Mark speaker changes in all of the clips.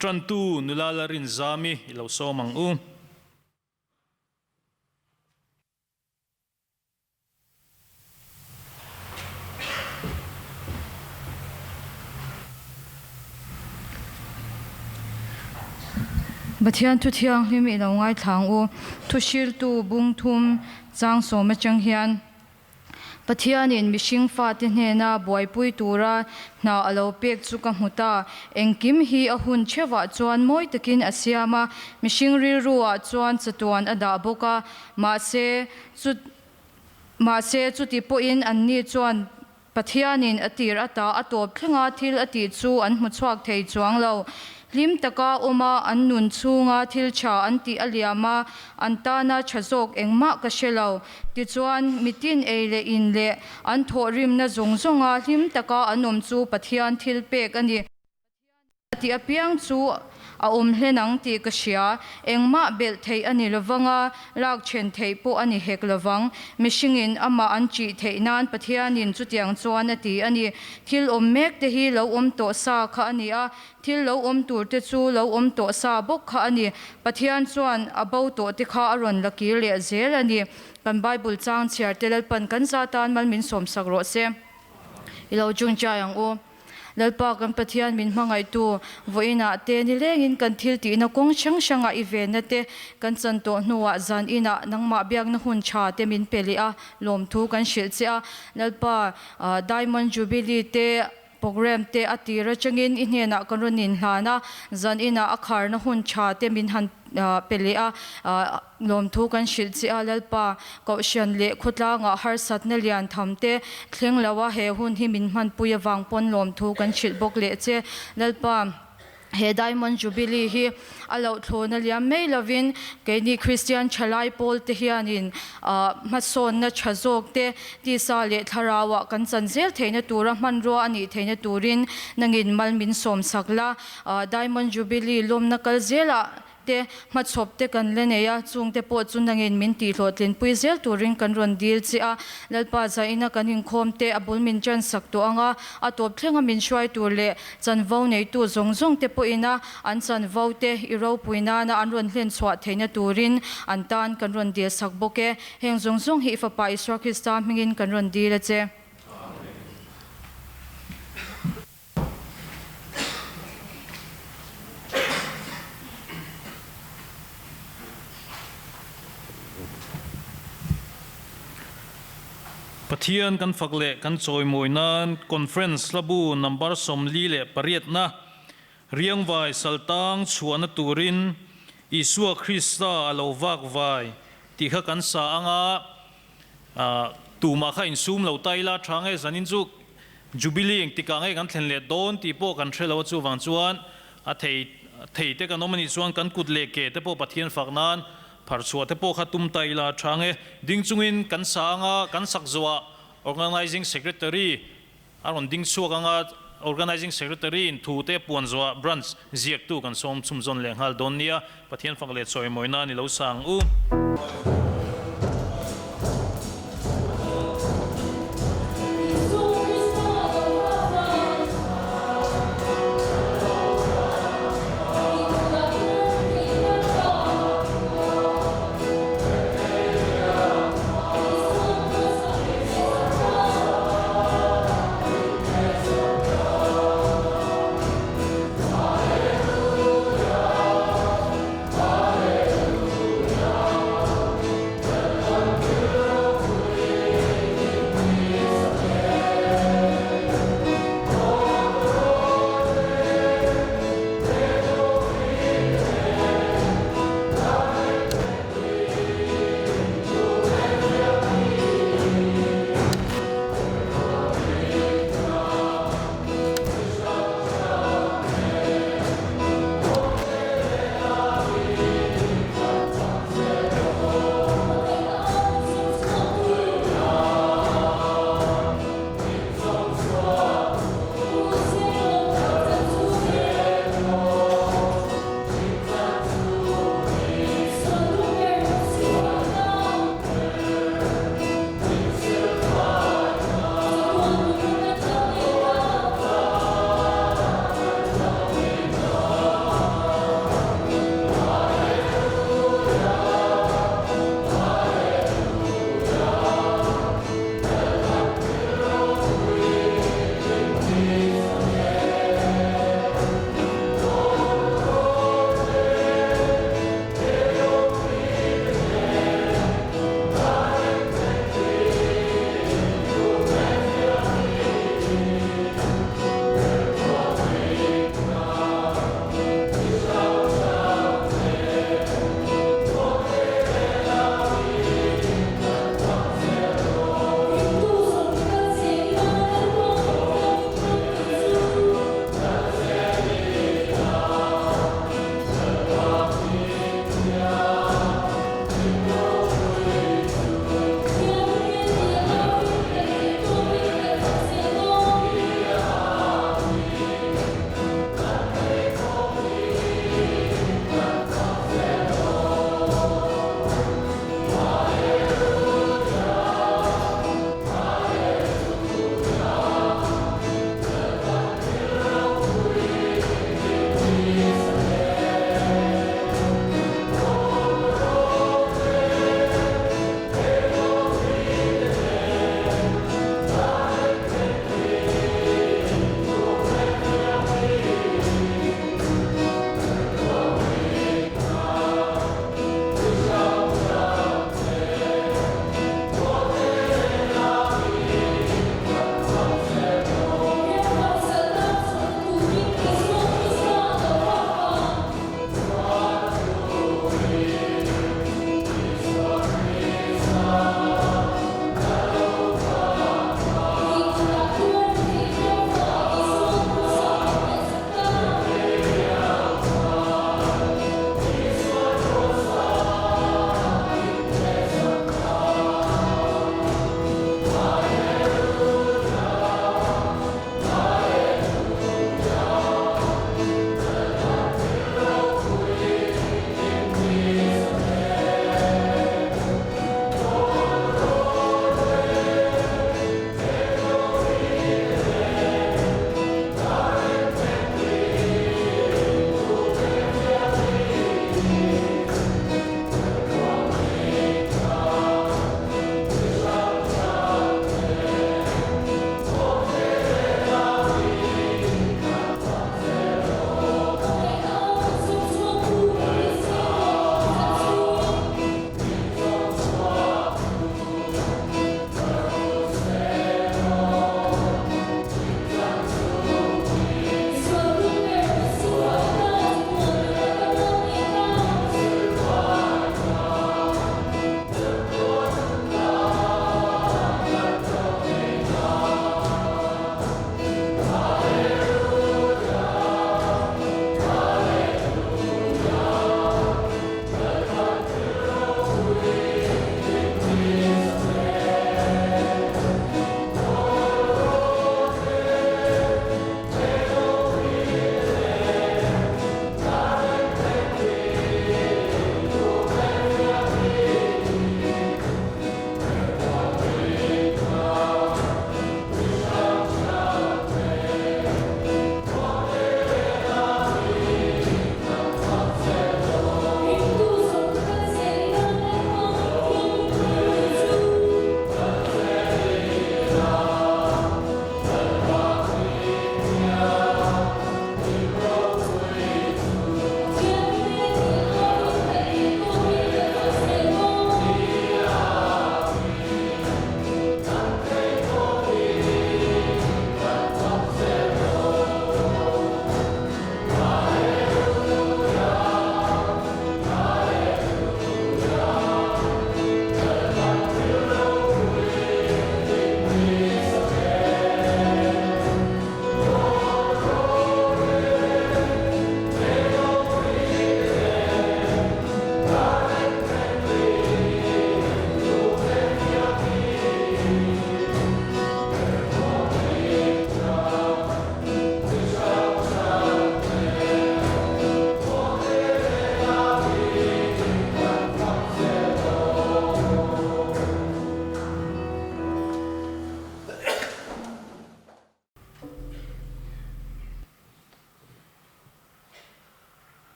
Speaker 1: Ṭantu nula la rinzami i lo sawm ang u.
Speaker 2: Pathian thu thianghlim i lo ngaithla ang u. Thuhriltu bung thum chang sawm atang hian Pathianin mihring fate hnena buaipui tura hna a lo pek chu ka hmu ta. Engkim hi a hun theuhah chuan mawi takin a siam a, mihring rilruah chuan chatuan a dah bawk a. Mahse, chu mahse chuti pawhin anni chuan Pathianin a tir ata a tawp thlenga thil a tih chu an hmu chhuak thei chuang lo. Hlim taka awma an nun chhunga thil tha an tih a liam a, an tana tha zawk engmah ka hre lo. Tichuan, mitin ei leh in leh an thawhrimna zawng zawnga hlim taka an awm chu Pathian thil pek a ni. A tih apiang chu a awm hlen ang tih ka hria. Engmah belh theih a ni lovang a, lak then theih pawh a ni hek lovang. Mihringin amah an ṭih theih nan Pathianin chutiang chuan a ti a ni. Thil awm mek te hi lo awm tawh sa kha a ni a, thil lo awm tur te chu lo awm tawh sa bawk kha a ni. Pathian chuan a bo tawh te kha a rawn la kir leh zel a ni. Kan Bible chang chhiar te Lalpan kan za tan mal min sawmsak rawh se. I lo chungchai ang u. Lalpa kan Pathian min hmangaihtu vawiinah te nilengin kan thil tihna kawng hrang hrangah i venna te kan chan tawh hnuah zan inah nangmah biakna hun tha te min pe leh a, lawmthu kan hrilh che a. Lalpa Diamond Jubilee te program te a tir atangin i hnenah kan rawn inhlan a, zan inah a kharna hun tha te min han pe leh a. Lawmthu kan hrilh che a, Lalpa, Kohhran leh khawtlangah harsatna lian tham te thleng lo a, he hun hi min hmanpui avang pawn lawmthu kan hrilh bawk leh che. Lalpa, he Diamond Jubilee hi a loh thlawna liam mai lovin keini Kristian thalai pawl te hianin hmasawnna tha zawk te tisa leh thlarauah kan chan zel theihna tura hmanrua a nih theihna turin nangin mal min sawmsak la. Diamond Jubilee lawmna kal zelah te, hmachhawp te kan la nei a, chung te pawh chu nangin min tihhlawhtlinpui zel turin kan rawn dil che a, Lalpa zaina kan inkhawm te a bul min chansak tawh ang a, a tawp thlenga min hruai tur leh chanvo neitu zawng zawng te pawhin a an chanvo te i ropui nana an rawn hlen chhuah theihna turin an tan kan rawn dil sak bawk e. Heng zawng zawng hi i Fapa Isua Krista hmingin kan rawn dil a che.
Speaker 1: Pathian kan fak leh kan chawimawi nan Conference hlabu number 48 na Riangvai Saltang chhuahna turin Isua Krista a lo vak vai tih kha kan sa anga Tumah kha insum lo ta ila tha nge zanin chu Jubilee engtikah nge kan thlen leh dawn tih pawh kan hre lo a, chuvang chuan a thei thei te kan awm anih chuan kan kut leh ke te pawh Pathian fak nan phar chhuah te pawh kha tum ta ila tha nge ding chungin kan sa anga kan sak zawhah Organising Secretary a rawn ding chhuak anga Organising Secretary in thu te puan zawhah Branch ziaktu kan sawm chhumzawn leh nghal dawn nia, Pathian fak leh chawimawina a ni lo sang u.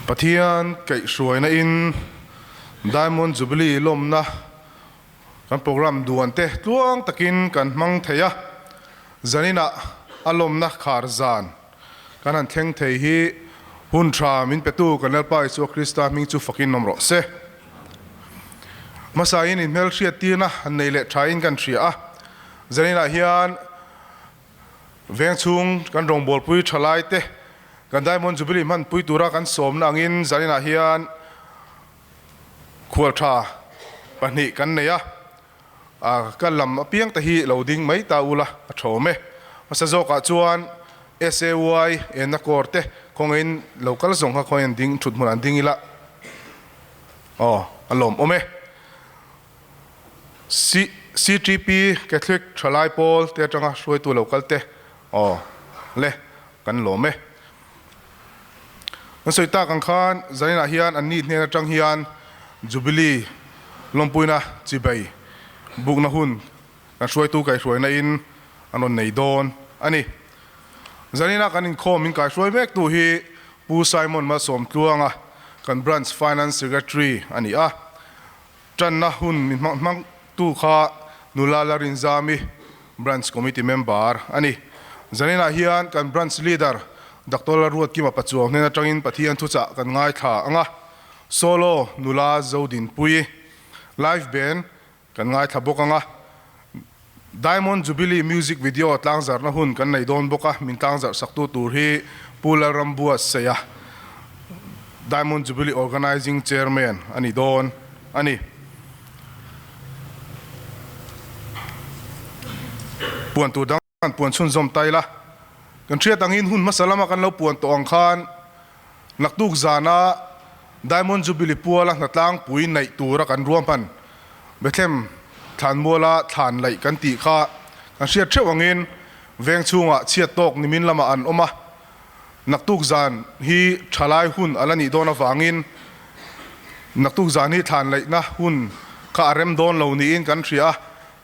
Speaker 3: Pathian kaihhruaina in Diamond Jubilee lawmna kan programme duan te tluang takin kan hmang thei a, zaninah a lawmna khar zan kan han thleng thei hi hun tha min petu kan Lalpa Isua Krista hming chu fakin awm rawh se. Hmasain inhmelhriattirna han nei leh thain kan hria a, zaninah hian Veng chhung kan rawngbawlpui thalai te kan Diamond Jubilee hmanpui tura kan sawmna angin zaninah hian khualtha pahnih kan nei a, ka lam apiang te hi lo ding mai ta ula a thawm e. Hmasa zawkah chuan SAY enna kawr te khawngaihin lo kal zawng kha khawngaihin ding thut hmunah an ding ila aw a lawmawm e. CTP Catholic Thalai Pawl te atanga hruaitu lo kal te aw le kan lawm e. Kan sawi tak ang khan zaninah hian an ni hnen atang hian Jubilee lawmpuina chibei bukna hun kan hruaitu kaihhruaina in an rawn nei dawn a ni. Zanina kan inkhawm min kaihruai mek tu hi Pu Simon Malsawmtluanga kan Branch Finance Secretary a ni a. Tanna hun min hmang hmangtu kha Nula Larinzami, Branch Committee Member a ni. Zaninah hian kan Branch Leader Doctor Laruatkima Pachuau hnen atangin Pathian thuchah kan ngaithla ang a, Solo Nula Zodinpui Live Band kan ngaithla bawk ang a, Diamond Jubilee Music Video tlangzarhna hun kan nei dawn bawk a, min tlangzarh saktu tur hi Pu Lalrambua Seia, Diamond Jubilee Organising Chairman a ni dawn a ni. Puan tur dang kan puan chhunzawm ta ila, kan hriat angin hun hmasa lama kan lo puan tawh ang khan naktuk zana Diamond Jubilee puala hnatlangpui neih tura kan ruahman Bethlehem thlanmuala thlan laih kan tih kha kan hriat theuh angin veng chhungah chhiat tawk nimin lamah an awm a, naktuk zan hi thalai hun a la nih dawn avangin naktuk zan hi thlan laihna hun kha a rem dawn lo niin kan hria a,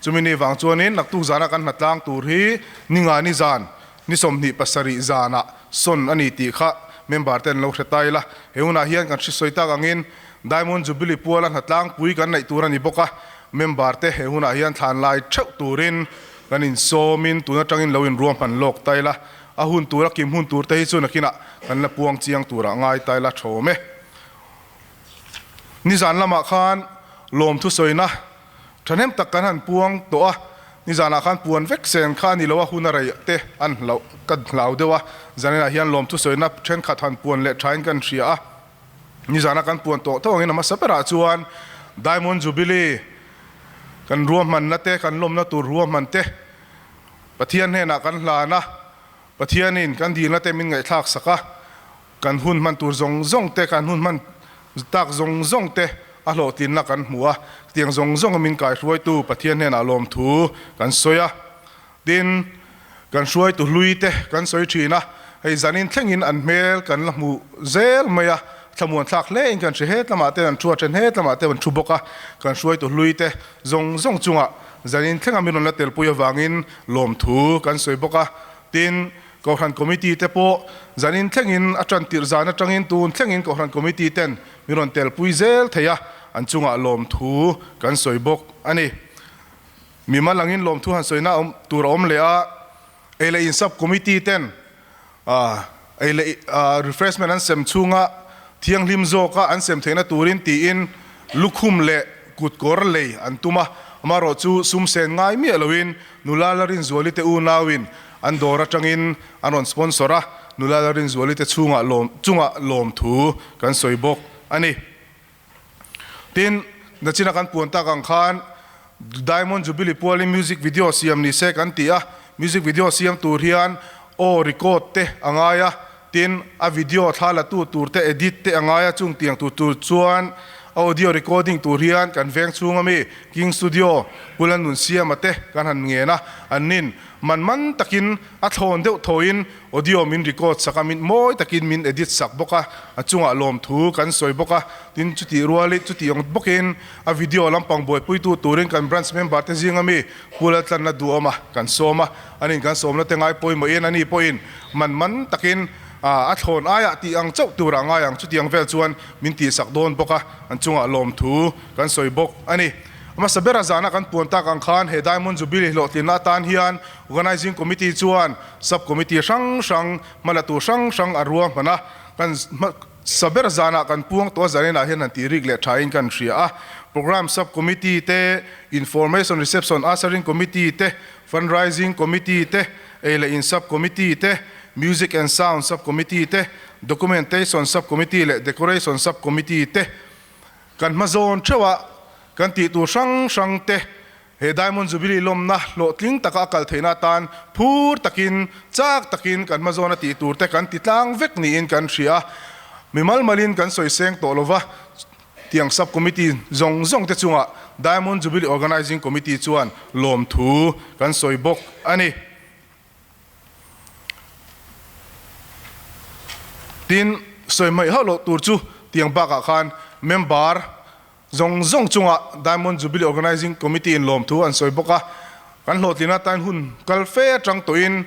Speaker 3: chumi ni vang chuanin naktuk zana kan hnatlang tur hi ningani zan ni 27 zanah sawn a ni tih kha member te an lo hre ta ila, he hunah hian kan hrisawi tak angin Diamond Jubilee puala hnatlangpui kan neih tur a ni bawk a, member te he hunah hian thlan lai theuh turin kan insawmin tun atangin lo inruahman lawk ta ila, a hun tur a kim hun tur te hi chu nakinah kan la puang chiang turah ngai ta ila thawm e. Nizan lamah khan lawmthusawina thahnem tak kan han puang tawh a, nizanah khan puan vek sen kha a ni lo a, hun a rei te an hlauh ka hlau deuh a, zaninah hian lawmthusawina thenkhat han puan leh thain kan hria a. Nizana kan puan tawh tawh angin a hmasa berah chuan Diamond Jubilee kan ruahmanna te, kan lawmna tur ruahman te Pathian hnenah kan hlan a, Pathianin kan dilna te min ngaihthlak sak a, kan hun hman tur zawng zawng te, kan hun hman tak zawng zawng te a hlawhtlinna kan hmu a, tiang zawng zawnga min kaihruaitu Pathian hnenah lawmthu kan sawi a. Tin, kan hruaitu hlui te kan sawi thin a, hei zanin thlengin an hmel kan la hmu zel mai a, thlamuan thlak hle in kan hre het lamah te an thu a, then het lamah te an thu bawk a, kan hruaitu hlui te zawng zawng chungah zanin thlenga min rawn la telpui avangin lawmthu kan sawi bawk a. Tin, Kohhran Committee te pawh zanin thlengin a tan tirh zan atangin tun thlengin Kohhran Committee ten min rawn telpui zel thei a, an chungah lawmthu kan sawi bawk a ni. Mimal angin lawmthu han sawina awm tur a awm leh a, ei leh in sub committee ten ei leh refreshment an sem chhunga thianghlim zawka an sem theihna turin tiin lukhum leh kutkawr lei an tum a, amaherawh chu sum sen ngai miah loin nula Larinzuali te unauin an dawr atangin an rawn sponsor a, nula Larinzuali te chhungah lawm chungah lawmthu kan sawi bawk a ni. Tin, nachina kan puan tak ang khan Diamond Jubilee pualin music video siam ni se kan ti a, music video siam tur hian aw record te a ngai a, tin a video thla la tu tur te edit te a ngai a, chung tiang tur tur chuan a audio recording tur hian kan veng chhung ami King Studio Pula Nun Siama te kan han ngen a, an nin man man takin a thlawn deuh thawiin Audio min record sak a, min mawi takin min edit sak bawk a, a chungah lawmthu kan sawi bawk a, tin chutih ruali chutih ang bawkin a video lampang buaipuitu turin kan branch member te zinga mi Pu Laltlanna duhawm a kan sawm a, anin kan sawmna te ngai pawimawhin ani pawhin man man takin. A thlawn aiah tih ang chauh tur a ngai ang. Chutiang vel chuan min tihsak dawn bawk a, an chungah lawmthu kan sawi bawk a ni. A hmasa bera zana kan puan tak ang khan he Diamond Jubilee hlawhtlinna atan hian Organising Committee chuan Sub Committee hrang hrang, hmalatu hrang hrang a ruahman a. Kan hmasa ber zanah kan puang tawh a, zaninah hian han tih rik leh thain kan hria a. Programme Sub Committee te, Information Reception Ushering Committee te, Fundraising Committee te, Ei leh In Sub Committee te, Music and Sound Sub Committee te, Documentation Sub Committee leh Decoration Sub Committee te kan hma zawn theuh a, kan tih tur hrang hrang te he Diamond Jubilee lawmna hlawhtling taka a kal theihna atan phur takin, chak takin kan hma zawn a tih tur te kan ti tlang vek niin kan hria a, mimal malin kan sawi seng tawh lova. Tiang Sub Committee zawng zawng te chungah Diamond Jubilee Organising Committee chuan lawmthu kan sawi bawk a ni. Tin, sawi hmaih hauh loh tur chu tiang bakah khan member zawng zawng chungah Diamond Jubilee Organising Committee in lawmthu an sawi bawk a. Kan hlawhtlina atan hun kal fe atang tawhin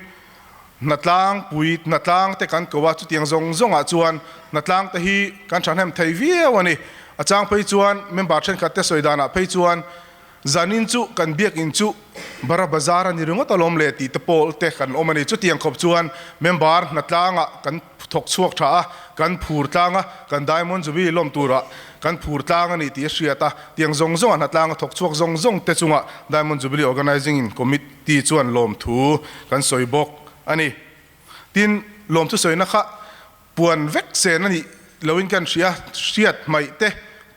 Speaker 3: Hnatlang pui, hnatlang te kan ko a, chutiang zawng zawngah chuan hnatlang te hi kan thahnem thei viau a ni. A chang phei chuan member thenkhat te sawi danah phei chuan zanin chu kan biakinn chu bara bazar a ni ringawt alawm le tih te pawl te kan awm a ni. Chutiang khawp chuan member hnatlangah kan thawk chhuak tha a, kan phur tlang a, kan Diamond Jubilee lawm turah kan phur tlang a ni tih a hriat a, tiang zawng zawngah hnatlang a thawk chhuak zawng zawng te chungah Diamond Jubilee Organising in Committee Ti chuan lawmthu kan sawi bawk a ni. Tin, lawmthu sawina kha puan vek sen a nih loin kan hria, hriat hmaih te,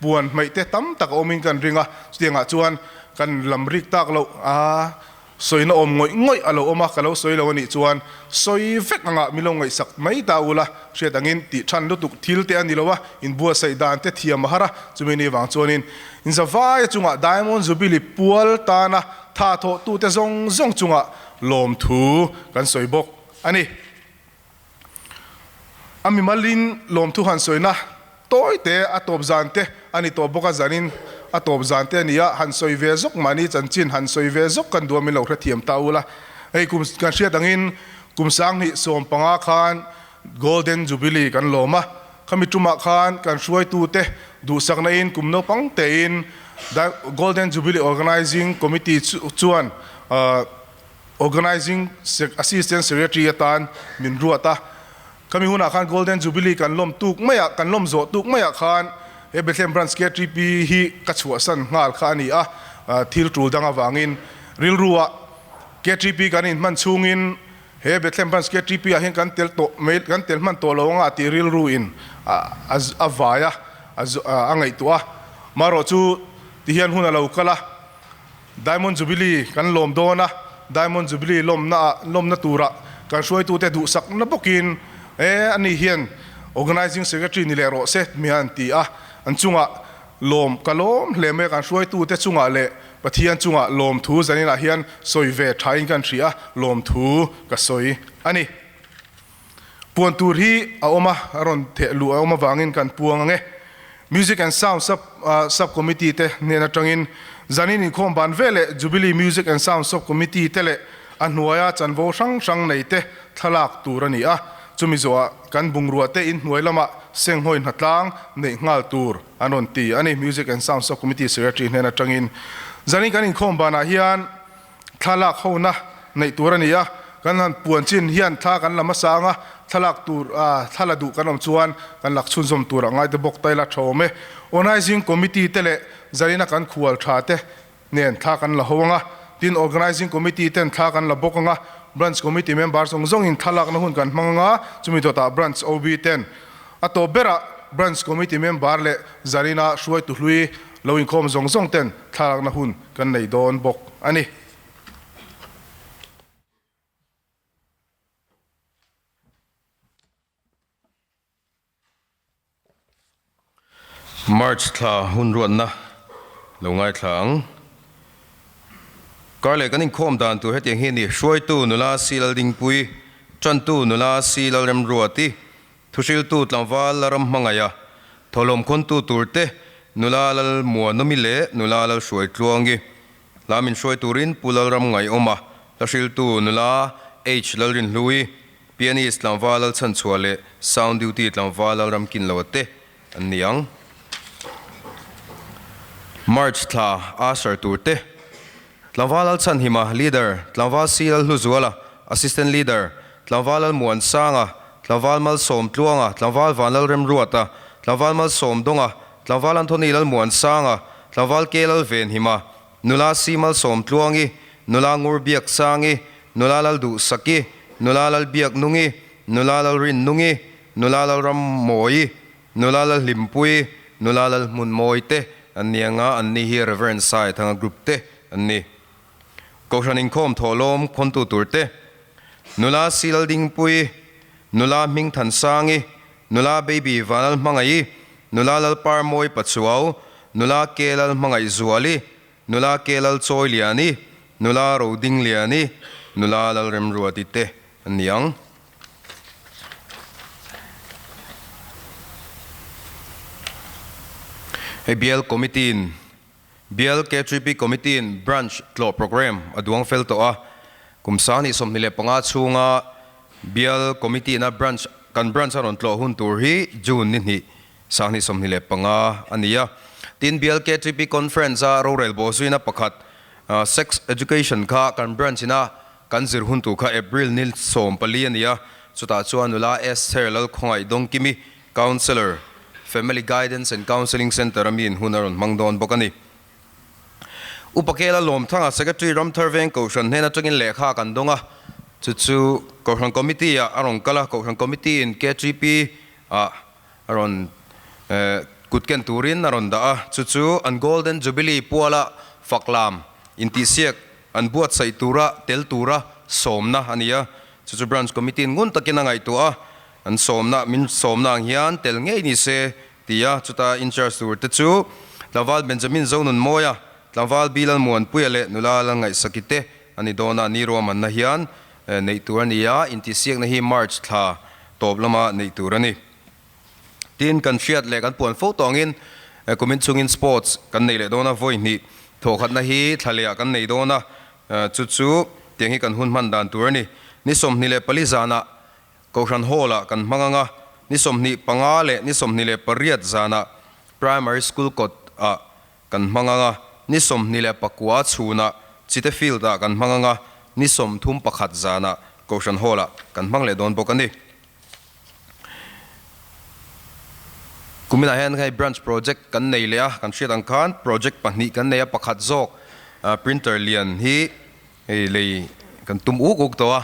Speaker 3: puan hmaih te tam tak a awmin kan ring a, chutiangah chuan kan lam rik tak loh a, sawina awm ngawih ngawih a lo awm a, ka lo sawi lo a nih chuan sawi vek angah min lo ngaihsak mai ta ula, hriat angin tih than lutuk thil te a ni lo a, inbuatsaih dan te thiam a har a, chumi ni vang chuanin inzavaia chungah Diamond Jubilee pual tana Tha thawhtute zawng zawng chungah lawmthu kan sawi bawk a ni. A mimalin lawmthu han sawina tawi te a tawp zan te a ni tawh bawk a, zanin a tawp zan te a ni a, han sawi ve zawk mahni chanchin han sawi ve zawk kan duamin lo hrethiam ta ula. Hei kum kan hriat angin kum 2015 khan Golden Jubilee kan lawm a, Khami tumah khan kan hruaitute duhsakna in kum naupang tein Golden Jubilee Organising Committee chuan Organising Assistant Secretary atan min ruat a. Khami hunah khan Golden Jubilee kan lawm tuk maiah, kan lawm zawh tuk maiah khan he Bethlehem Branch KTP hi ka chhuahsan nghal kha a ni a, thil tul dang avangin rilruah KTP kan inhman chhungin He Bethlehem Branch KTP ah hian kan tel tawh mai, kan tel hman tawh lo anga tih rilru in a vai a, a ngaihtuah a. Marawh chu ti hian hun a lo kal a, Diamond Jubilee kan lawm dawn a, Diamond Jubilee lawmna ah, lawmna turah kan hruaitute duhsakna bawkin e ani hian Organising Secretary ni leh rawh se mi an ti a, an chungah Lawm ka lawm hle mai a, kan hruaitute chungah leh Pathian chungah lawmthu zaninah hian sawi ve thain kan hria a, lawmthu ka sawi a ni. Puan tur hi a awm a, a rawn theh luh a awm avangin kan puang ang e. Music and Sound Sub Sub Committee te hnen atangin zanin inkhawm ban veleh Jubilee Music and Sound Sub Committee te leh a hnuaia chanvo hrang hrang nei te thlalak tur a ni a, chumi zawhah kan bungrua te inhnuai lamah senghawi hnatlang neih nghal tur an rawn ti a ni. Music and Sound Sub Committee Secretary hnen atangin zanin kan inkhawm banah hian thlalak hona neih tur a ni a, kan han puan chin hian thla kan la hmasa ang a, thlalak tur thla la duh kan awm chuan kan lak chhunzawm tur a ngai te bawk ta ila tha awm e. Organising Committee te leh zanina kan khual tha te nen thla kan la ho ang a, tin Organising Committee ten thla kan la bawk ang a, Branch Committee member zawng zawngin thlalakna hun kan hmang ang a, chumi dawtah Branch OB ten a tawp berah Branch Committee member leh Zarina hruaitu hlui lo inkhawm zawng zawng ten thlalakna hun kan nei dawn bawk a ni.
Speaker 4: March thla hun ruatna lo ngaithla ang. Kar leh kan inkhawm dan tur hetiang hi a ni, Hruaitu nula Si Laldingpui, Tantu nula Si Lalremruati, Thuhriltu tlangval la ram hmangaiha thawhlawm khawntu turte nula Lalmuanawmi leh nula Lalhruaitluangi. Hla min hruai turin Pu Lalram Ngaihawma, Hlahriltu nula H Lalrinhlui. Pianist tlangval Lalchhanchhuah leh Sound Duty tlangval Lalramkinloa te an ni ang. March thla usher tur te Tlangval Lalchhanhima, Leader, Tlangval C Lalhluzuala, Assistant Leader, Tlangval Lalmuansanga, Tlangval Malsawm Tluanga, Tlangval Vanlalremruata, Tlangval Malsawm Dawnga, Tlangval Anthony Lalmuansanga, Tlangval K Lalvenhima, Nula C Malsawm Tluangi, Nula Ngur Biak Sangi, Nula Lalduhsaki, Nula Lalbiak Nungi, Nula Lalrin Nungi, Nula Lalram Mawi, Nula Lalhlimpui, Nula Lalhmun Mawi te an ni anga an ni hi Reverend Sai Thanga Group te an ni. Kohhran inkhawm thawhlawm khawntu tur te, Nula C Laldingpui, Nula Hming Thansangi, Nula Baby Vanal Hmangaih, Nula Lalpar Mawi Pachuau, Nula Ke Lal Hmangaih Zuali, Nula Ke Lal Chawi Liani, Nula Roding Liani, Nula Lalremruati te an ni ang. Hei Bial Committee in Bial KTP Committee in Branch tlawh Programme a duang fel tawh a, kum 2025 chhunga Bial Committee ina Branch kan Branch a rawn tlawh hun tur hi June ni hnih 2025 a ni a. Tin, Bial KTP Conference a rorel bawhzuina pakhat Sex Education kha kan Branch ina kan zir hun tur kha April ni 14 a ni a, chutah chuan nula Esther Lalkhawngaih Dawngkimi, Counsellor, Family Guidance and Counselling Centre a mi in hun a rawn hmang dawn bawk a ni. Upa Kela Lawmthanga Secretary Ramthar Veng Kohhran hnen atangin lehkha kan dawng a, chu chu Kohhran Committee ah a rawn kal a, Kohhran Committee in KTP ah a rawn kut ken turin a rawn dah a, chu chu an Golden Jubilee puala faklam intihsiak an buatsaih tura tel tura sawmna a ni a, chu chu Branch Committee in ngun takin a ngaihtuah a, an sawmna min sawmna ang hian tel ngei ni se ti a, chuta in charge tur te chu Tlangval Benjamin Zonunmawia, Tlangval Bilal Muanpuia leh nula Lalngaihsaki te a ni dawn a, ni ruahmanna hian neih tur a ni a, intihsiakna hi March thla tawp lama neih tur a ni. Tin, kan hriat leh kan puan fo tawngin kumin chungin sports kan nei leh dawn a, vawi hnih thawhkhatna hi thla lehah kan nei dawn a, chu chu tiang hi kan hun hman dan tur a ni. Ni 24 zanah Kohhran Hall-ah kan hmang ang a, ni 25 leh ni 28 zanah Primary School kawt-ah kan hmang ang a, ni 29 chhunah Chite Field-ah kan hmang ang a, ni 31 zanah Kohhran Hall-ah kan hmang leh dawn bawk a ni. Kuminah hian hei branch project kan nei leh a, kan hriat ang khan project pahnih kan nei a, pakhat zawk printer lian hi hei lei kan tum uk uk tawh a,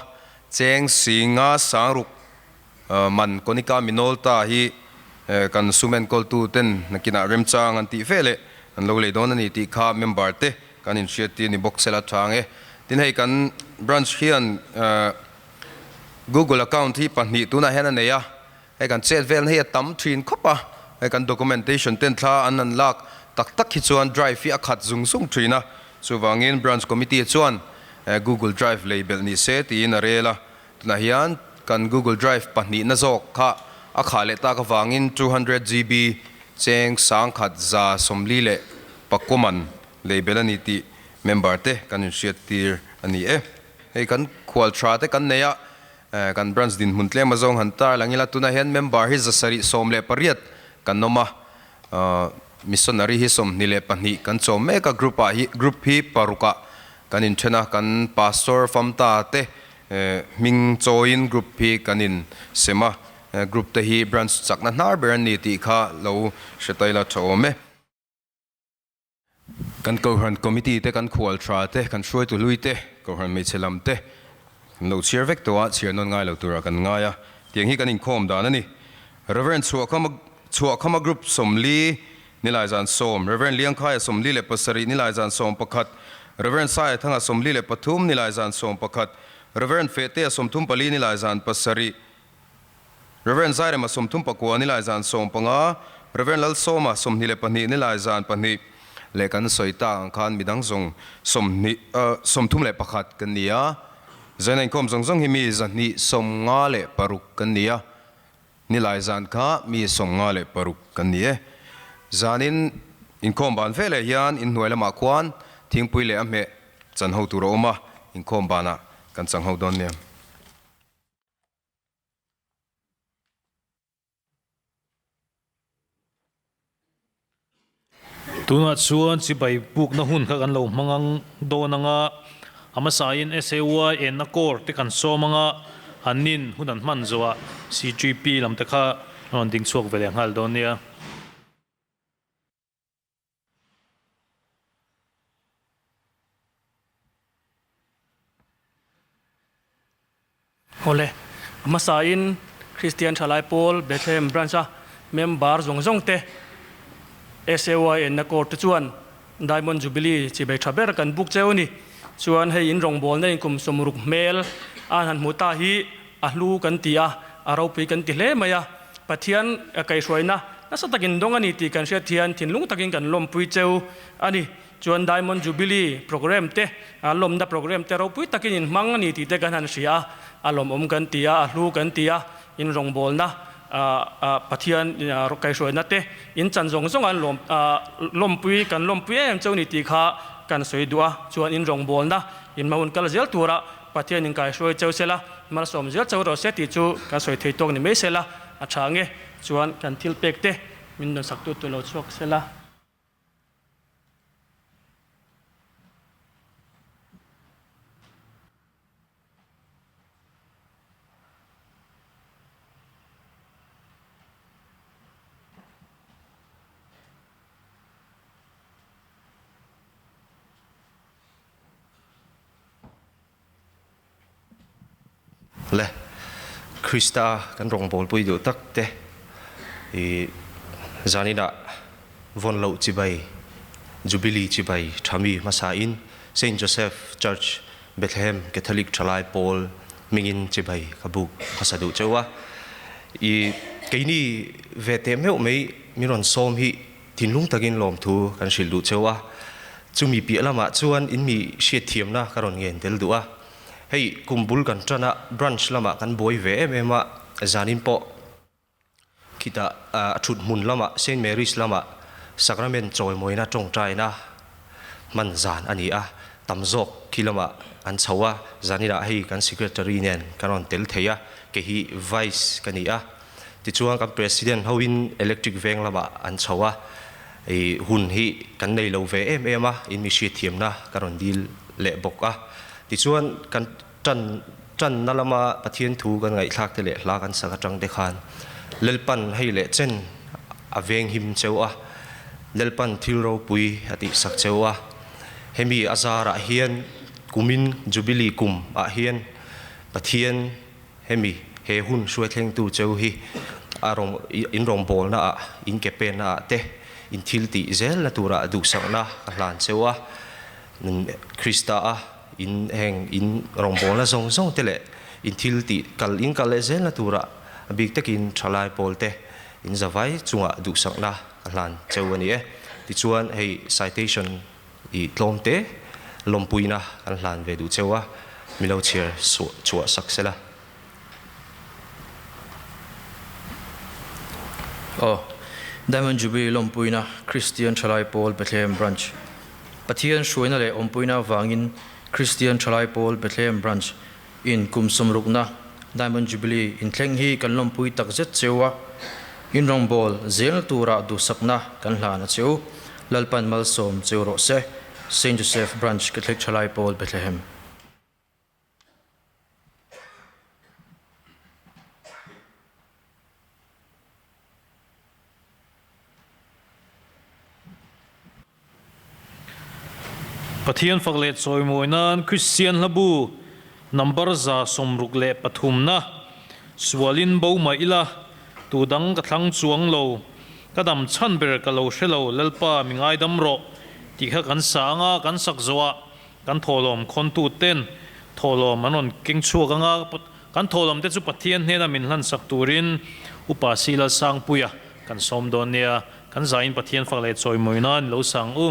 Speaker 4: cheng singa sangruk man Konica Minolta hi kan sum enkawltu ten nakinah remchang an tih ve leh an lo lei dawn a ni tih kha member te kan inhriat tir ni bawk sela tha ang e. Tin hei kan branch hian Google account hi pahnih tunah hian a nei a, hei kan chet velna hi a tam thin khawp a, hei kan documentation ten thla an han lak tak tak hi chuan drive hi a khat zung zung thin a, chuvangin branch committee chuan Google Drive lei belh ni se tiin a rel a, tunah hian kan Google Drive pahnihna zawk kha a khah leh tak avangin 200 GB cheng 1149 man lei belh a ni tih member te kan inhriat tir a ni e. Hei kan khual tha te kan nei a, kan branch dinhmun tlem azawng han tar lang ila, tunah hian member hi 718 kan awm a, missionary hi 22 kan chawm mek a, group ah hi group hi paruk ah kan inthen a, kan pastor famta te hming chawiin group hi kan in sem a, group te hi branch chakna hnar ber an ni tih kha lo hre ta ila tha awm e. Kan Kohhran Committee te, kan khual tha te, kan hruaitu hlui te, Kohhran hmeichhe lam te kan lo chhiar vek tawh a, chhiar nawn ngai lo turah kan ngai a, tiang hi kan inkhawm dan a ni. Rev. Chhuahkhama Chhuahkhama Group 40 Nilai zan 10, Rev. Liangkhaia 47 Nilai zan 11, Rev. Saiathanga 43 Nilai zan 11, Rev. Fehtea 34 Nilai zan 7, Rev. Zairema 39 nilai zan 15, Rev. Lalsawma 22 nilai zan 2 leh kan sawi tak ang khan midang zawng 20 31 kan ni a. Zaina inkhawm zawng zawng hi mi 256 kan ni a, nilai zan kha mi 56 kan ni e. Zanin inkhawm ban veleh hian inhnuai lamah khuan thingpui leh a hmeh chan ho tur a awm a, inkhawm banah kan chang ho dawn nia.
Speaker 1: Tunah chuan chibai pukna hun kha kan lo hmang ang dawn anga a hmasain SAY enna core te kan sawm anga an nin hun an hman zawhah CGP lam te kha an rawn ding chhuak ve leh nghal dawn nia.
Speaker 5: Awle, a hmasain Kristian Thalai Pawl Bethlehem Branch-a member zawng zawng te SAY enna court te chuan Diamond Jubilee chibei tha ber kan book cheu a ni. Chuan hei in rawngbawlna in kum 60 hmel a han hmu ta hi a hlu kan ti a, a ropui kan ti hle mai a. Pathian kaihhruaina nasa takin dawng a ni tih kan hriat hian thinlung takin kan lawmpui cheu a ni. Chuan Diamond Jubilee programme te, lawmna programme te ropui takin in hmang a ni tih te kan han hria a, a lawmawm kan ti a, a hlu kan ti a, in rawngbawlna Pathian kaihhruaina te in chan zawng zawng an lawm lawmpui kan lawmpui em em cheu ni tih kha kan sawi duh a, chuan in rawngbawlna in hma hun kal zel tura Pathian in kaihhruai cheu sela, malsawm zel cheu rawh se tih chu kan sawi thei tawk ni mai sela a tha nge, chuan kan thil pek te min rawn sak tu tur lo chhuak sela.
Speaker 4: Le, Krista kan rawngbawlpui duh tak te i zaninah vawn loh chibai, Jubilee chibai tha mi hmasain Saint Joseph Church, Bethlehem Catholic Thalai Pawl hmingin chibai ka buk hmasa duh cheu a. I keini ve teh meuh mai min rawn sawm hi Thinlung takin lawmthu kan hrilh duh cheu a, chumi piah lamah chuan in mi hriatthiamna ka rawn ngen tel duh a. Hei kum bul kan tan a, branch lamah kan buai ve em em a, zanin pawh khitah a thut hmun lamah Saint Mary's lamah Sacrament chawimawina tawngtaina hman zan a ni a, tam zawk khi lamah an chho a, zaninah hei kan secretary nen kan rawn tel thei a, kei hi vice ka ni a. Tichuan kan President hoin Electric veng lamah an chho a, i hun hi kan nei lo ve em em a, in mi hriatthiamna ka rawn dil leh bawk a. Tichuan kan tan tanna lama Pathian thu kan ngaihthlak te leh hla kan sak atang te khan Lalpan hei leh chen a veng him cheu a, Lalpan thil ropui a tihsak cheu a. Hemi a zarah hian kumin Jubilee kum ah hian Pathian Hemi he hun hruaithlengtu cheu hi a rawn in rawngbawlna ah, in ke penna ah te in thil tih zelna turah duhsakna ka hlan cheu a, Krista a in heng in rawngbawlna zawng zawng te leh in thil tih kal in kal leh zelna turah a bik takin thalai pawl te in zavai chungah duhsakna ka hlan cheu a ni e. Tichuan hei citation I tlawmte lawmpuina kan hlan ve duh cheu a, mi lo chhiar chhuah sak sela.
Speaker 6: Aw, Diamond Jubilee lawmpuina Kristian Thalai Pawl Bethlehem Branch. Pathian hruaina leh awmpuina avangin Kristian Thalai Pawl Bethlehem Branch in kum sawmrukna Diamond Jubilee inthleng hi kan lawmpui takzet cheu a, in rawngbâwl zêlna tûrah duhsakna kan hlân a cheu. Lalpan malsâwm cheu rawh se. Saint Joseph Branch Catholic Thalai Pawl Bethlehem.
Speaker 1: Pathian fak leh chawimawi nan Kristian hlabu number 163 na sualin bo mah ila tu dang ka thlang chuang lo, ka dam chhan ber ka lo hre lo Lalpa mi ngaidam rawh tih kha kan sa anga kan sak zawhah kan thawhlawm khawntu ten thawhlawm an rawn keng chhuak anga kan thawhlawm te chu Pathian hnena min hlansak turin Upa Sila Sangpuia kan sawm dawn nia. Kan zain Pathian fak leh chawimawi nan lo sang u.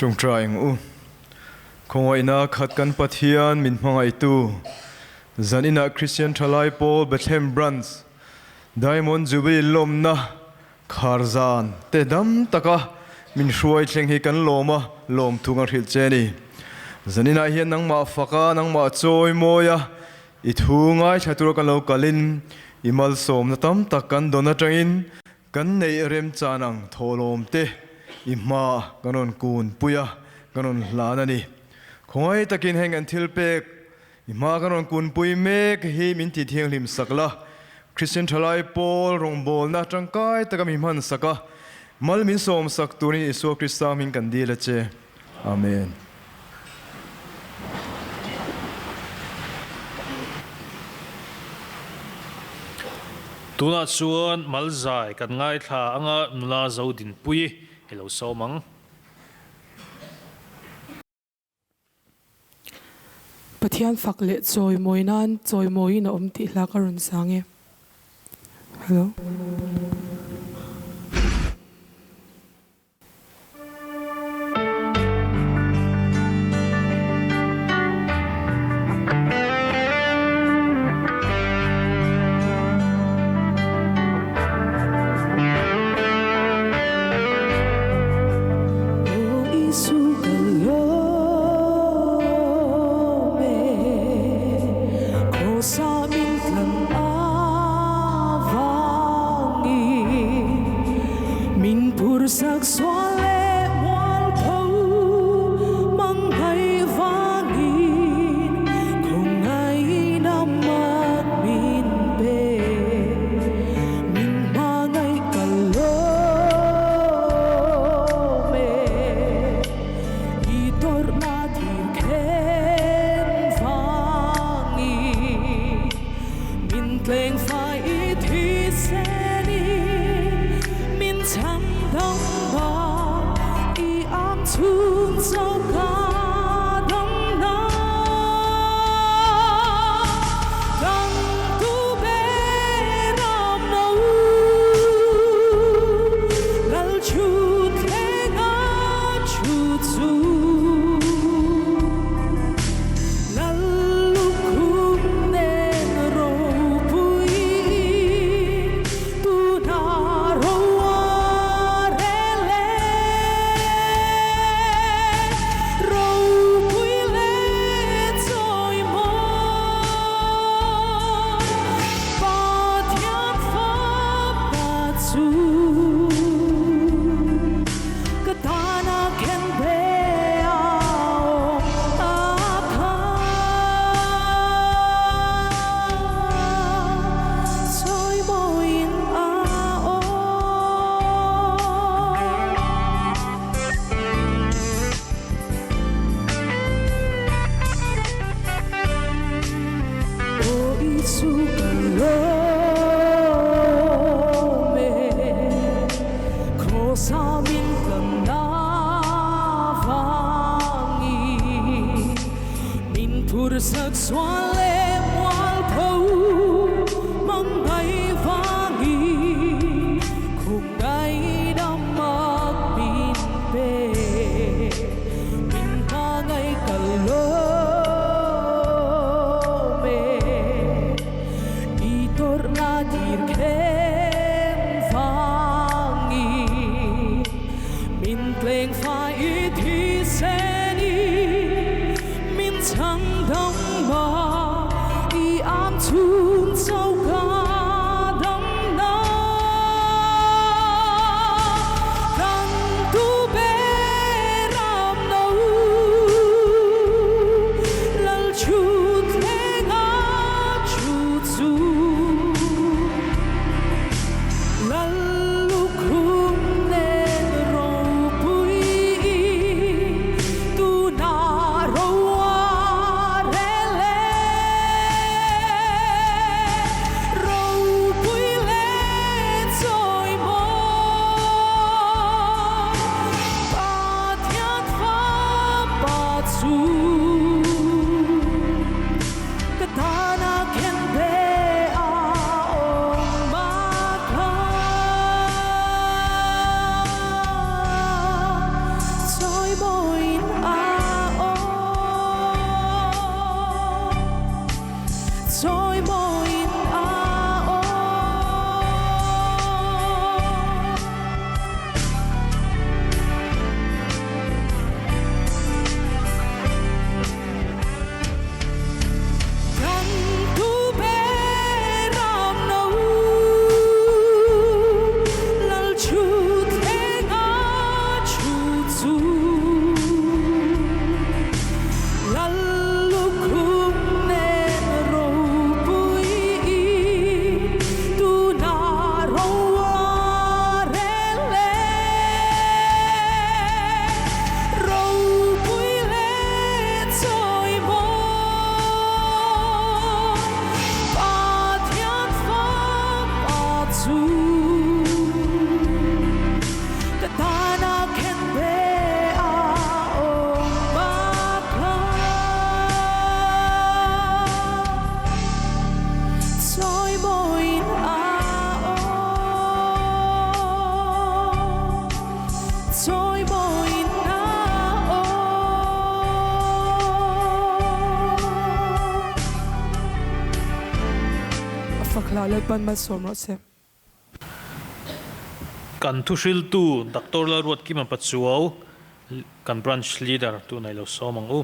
Speaker 7: Ṭawngṭai ang u. Khawngaihna khat kan Pathian min hmangaihtu, zaninah Kristian Ṭhalai Pawl Bethlehem Branch Diamond Jubilee lawmna khar zan te dam taka min hruai thleng hi kan lawm a, lawmthu kan hrilh che a ni. Zaninah hian nangmah faka, nangmah chawi mawia i thu ngaithla tura kan lo kalin i malsawmna tam tak kan dawn aṭangin Kan neih remchan ang thawhlawm te i hma kan rawn kun pui a, kan rawn hlan a ni. Khawngaih takin heng kan thil pek i hma kan rawn kun pui mek hi min ti thianghlim sak la, Kristian thalai pawl rawngbawlna tangkai taka mi hman sak a, mal min sawm sak turin Isua Krista hming kan dil a che. Amen.
Speaker 1: Tunah chuan Malzai kan ngaithla anga nula Zodinpuii i lo sawm ang.
Speaker 8: Pathian fak leh chawimawi nan chawimawiin a awm tih hla ka rawn sang e. Hello. Chawimawiin a awm. Kan tu ber am no Lal thu thleng a thu chu Lal lukhum nen ropui i tunah ro a rel e. Ropui leh chawi maw Pathian fapa chu ka tana khen ve a awm a kha. Chawi mawiin a awm. Chawi mawiin a awm. A fak hlah Lalpan malsawm rawh se.
Speaker 1: Kan thuhriltu Doctor Lalruatkima Pachuau kan Branch Leader tun a i lo sawm ang u.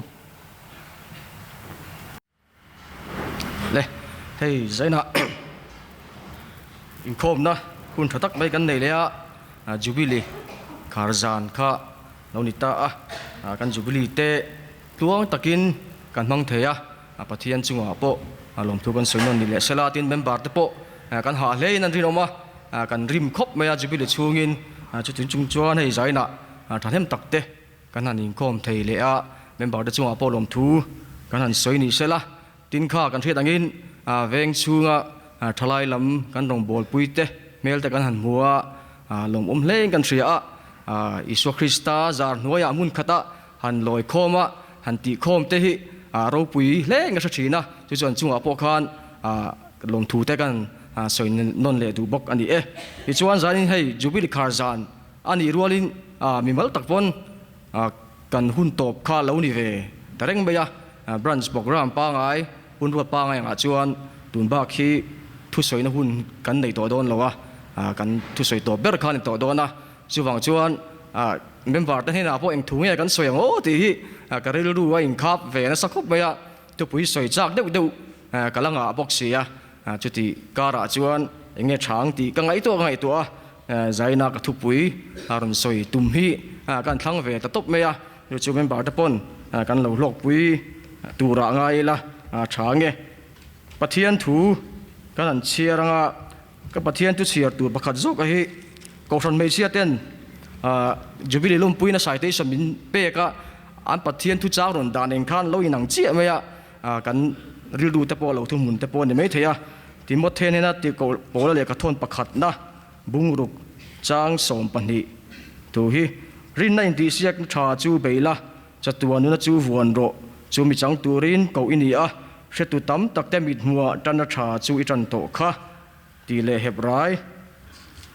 Speaker 9: Le, hei zainah inkhawmna hun tha tak mai kan nei leh a, Jubilee khar zan kha lo ni ta a, kan Jubilee te tluang takin kan hmang thei a, Pathian chungah pawh lawmthu kan sawi nawn ni leh sela tin member te pawh kan hah hlein an rinawm a, kan rim khawp mai a Jubilee chhungin chutin chung chuan hei zainah thahnem tak te Kan han inkhawm thei leh a, member te chungah pawh lawmthu kan han sawi ni sela, tin kha kan hriat angin veng chhunga thalai lam kan rawngbawlpui te hmel te kan han hmu a, lawmawm hlein kan hria a, Isua Krista zar hnuaiah hmun khata han lawi khawm a, han tih khawm te hi ropui hlein ka hre thin a, chu chuan chungah pawh khan lawmthu te kan sawi nawn leh duh bawk a ni e. Tichuan zanin hei Jubilee khar zan A nih rualin mimal tak pawn kan hun tawp kha lo ni ve ta reng mai a, branch program pangai, hun ruat pangai angah chuan tun bak hi thusawina hun kan nei tawh dawn lo a, kan thusawi tawp ber kha a ni tawh dawn a, chuvang chuan member te hnenah pawh engthu nge kan sawi ang aw tih hi ka rilru a inkhap ve nasa khawp mai a, thupui sawi chak deuh deuh ka la ngah bawk si a. Chuti karah chuan eng nge chhang tih ka ngaihtuah ka ngaihtuah a, Zaina ka thupui a rawn sawi tum hi kan thlang ve ta tawp mai a, chu chu member te pawn kan lo hlawkpui turah ngai ila tha nge. Pathian thu kan han chhiar anga ka Pathian thu chhiar tur pakhat zawk a hi Kohhran hmeichhia ten Jubilee lawmpuina citation min pek a, an Pathian thu chang rawn dan eng khan lo inang chiah mai a, Kan rilru te pawh lo thuhmun te pawh a ni maithei a, Timothe hnena tih koh pawla lehkha thawn pakhatna bungruk chang 12 thu hi, Rinna intihsiak tha chu bei la, chatuan nuna chu vuan rawh, chu mi chang turin koh i ni a, hretu tam tak te mithmuhah tanna tha chu i tan tawh kha, tih leh Hebrai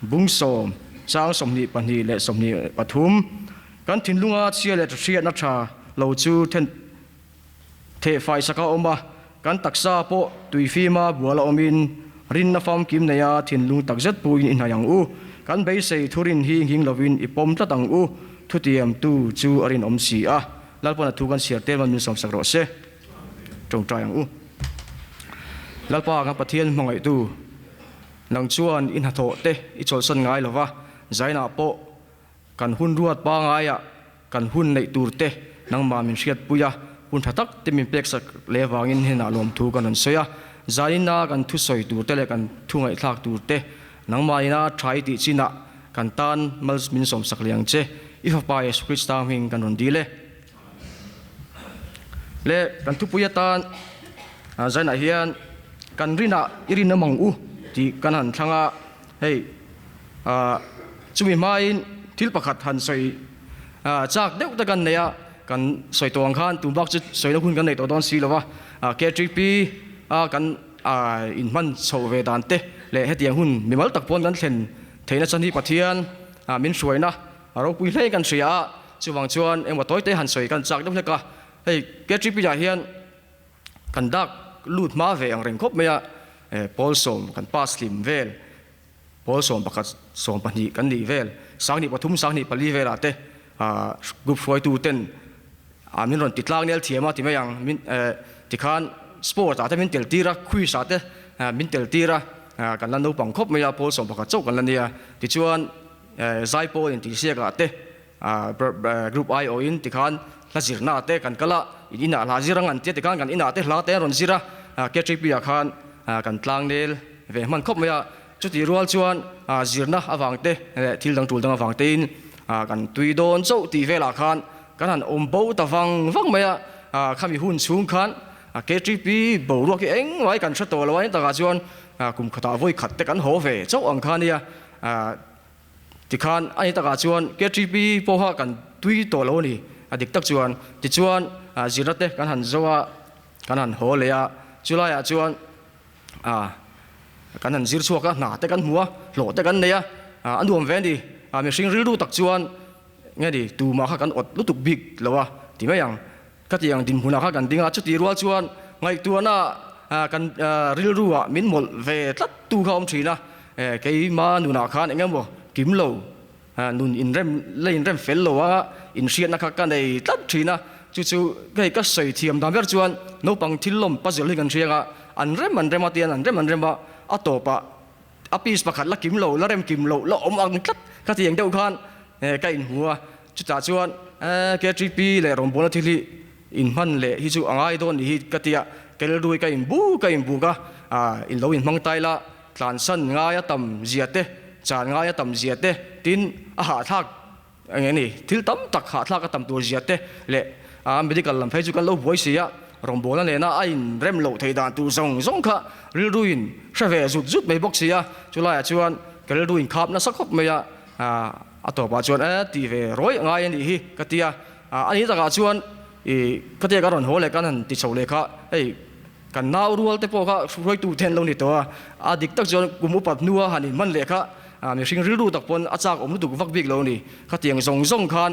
Speaker 9: bung sawm chang 22 leh 23, Kan thinlunga chhia leh hriatna tha lo chu then Thehfai sak a awm a, kan taksa pawh tuifima bual a awmin rinna famkim neia thinlung takzet puiin i hnaih ang u. Kan beisei thurin hi nghing lovin i pawm tlat ang u, thutiamtu chu a rinawm si a. Lalpawn a thu kan chhiar tel man min sawmsak rawh se. Tawngtai ang u. Lalpa kan Pathian hmangaihtu, nang chuan i hnathawh te i chawlhsan ngai lova, zainah pawh Kan hun ruat pangaiah kan hun neih tur te nangmah min hriatpui a, hun tha tak te min peksak leh avangin henah lawmthu kan rawn sawi a. Zaina kan thusawi tur te leh kan thu ngaihthlak tur te nangmah ina tha i tih chinah kan tan mal min sawmsak leh ang che. I Fapa Jesuh Krista hming kan rawn dil e. Le kan thupui atan zainah hian kan rinah i rinawm ang u tih kan han thlang a, hei chumi hmain thil pakhat han sawi chak deuh te kan nei a, kan sawi tawh ang khan tun bak chu sawina hun kan nei tawh dawn si lo va, KTP a kan inhman chhoh ve dan te leh hetiang hun mimal tak pawn kan thlen theihna chan hi Pathian min hruaina A ropui hle kan hria a, chuvang chuan engmaw tawi te han sawi kan chak deuh hlek a. Hei KTP ah hian kan dak lut hma ve ang reng khawp mai a, pawl sawm kan pass hlim vel, pawl 11, 12 kan nih vel, 2003, 2004 velah te group hruaitu ten min rawn ti tlang nel thiam a ti mai ang, min tikhan sport ah te min tel tir a, quiz ah te min tel tir a, kan la naupang khawp mai a, pawl 11 chauh kan la nia, tichuan zaipawl intihsiak ah te Group I awhin tikhan hla zirna te kan kal a, in inah hla zir ang an tia tikhan kan inah te hla te an rawn zir a, KTP ah khan kan tlang nel ve hman khawp mai a, chutih rual chuan zirna avang te leh thil dang tul dang avang tein kan tui dawn chauh tih velah khan kan han awm bo ta vang vang mai a, khami hun chhung khan KTP boruak hi engmah hi kan hre tawh lo a, takah chuan kum khatah vawi khat te kan haw ve chauh ang kha nia. Tikhan a ni takah chuan KTP pawha kan tui tawh lo a ni, a dik tak chuan. Tichuan zirna te kan han zo a, kan han haw leh a, chulaiah chuan kan han zir chhuak a, hna te kan hmu a, hlawh te kan nei a, a nuam ve a ni. Mihring rilru tak chuan nge ni, tumah kha kan awt lutuk bik lo a ti mai ang. Khatiang dinhmunah kha kan ding a, chutih rual chuan ngaihtuahna kan rilruah min mawlh ve tlat tu kha a awm thin a, keima nunah khan eng emaw kim lo, nun inrem la inrem fel lo a inhriatna kha ka nei tlat thin a, chu chu hei ka sawi thiam dan ber chuan naupang thil lawm puzzle hi kan hriang a, an rem an rem a tian an rem an rem a, a tawpah a piece pakhat la kim lo, la rem kim lo, la awm ang tlat khatiang deuh khan ka inhmu a. Chutah chuan KTP leh rawngbawlna thil hi inhman leh hi chu a ngai dawn nih hi ka ti a, kel rui ka inbu ka inbuk a, in lo inhmang tai la, tlansan ngai a tam zia te, chan ngai a tam zia te, tin a hahthlak eng nge ni, thil tam tak hahthlak a tam tur zia te leh medical lam phei chu kan lo buai si a, rawngbawlna nena a inrem loh theih dan tur zawng zawng kha rilruin hre ve zut zut mai bawk si a, chulaiah chuan ka rilru inkhap nasa khawp mai a. A tawpah chuan e tih ve rawih ngai a nih hi ka ti a, a ni takah chuan i khatia ka rawn haw leh kan han ti chho leh kha hei kan nau rual te pawh kha hruaitu te an lo ni tawh a, a dik tak chuan kum upat hnua han inhman leh kha mihring rilru tak pawn a chak awm lutuk vak bik lo a ni. Khatiang zawng zawng khan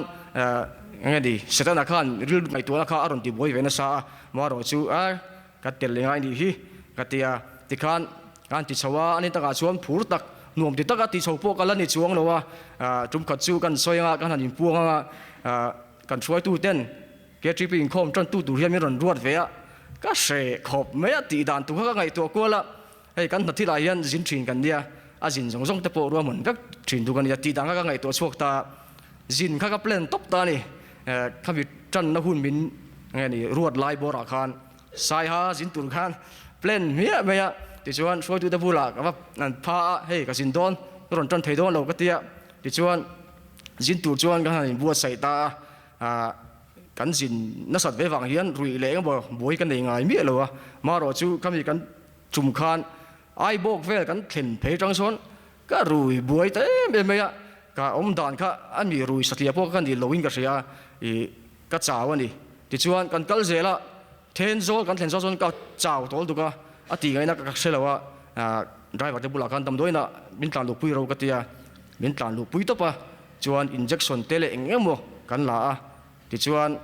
Speaker 9: eng nge ni Setana khan rilru ngaihtuahna kha a rawn ti buai ve nasa a, marawh chu a Ka tel leh ngai nih hi ka ti a, tikhan ka han ti chho a, ani takah chuan phur tak, nuam ti taka ti chho pawh ka la ni chuang lo a, tum khat chu kan sawi anga kan han inpuang anga, kan hruaitu ten KTP inkhawm tantu tur hian min rawn ruat ve a, ka hreh khawp mai a tih dan tur kha ka ngaihtuah kual a, hei kan hna thilah hian zin thin kan nia, a zin zawng zawng te pawh ruahman vek thin tur ka nia tih dan kha ka ngaihtuah chhuak ta a. Zin kha ka plan tawp ta a ni. Khami tanna hun min nge ni ruat lai bawrah khan Saiha zin tur khan plan hmiah mai a. Tichuan hruaitute bulah ka va an pha a, hei ka zin dawn, ka rawn tan thei dawn lo ka ti a. Tichuan zin tur chuan ka han inbuatsaih ta a. Kan zin nasat ve vang hian ruih leh engemaw buai ka nei ngai miah lo a. Marawh chu khami kan tum khan Aibawk vel kan thlen phei tang sawn Ka rui buai ta em em mai a, ka awm dan kha a mi rui satliah pawh ka ni loin ka hria a, ih ka chau a ni. Tichuan kan kal zel a, Thenzawl kan thlen zawk chuan ka chau tawl duk a, a tih ngaihna ka hre lo a, driver te bulah khan damdawiinah min tlan luhpui ro ka ti a, min tlan luhpui tawp a, chuan injection te leh eng emaw kan la a, tichuan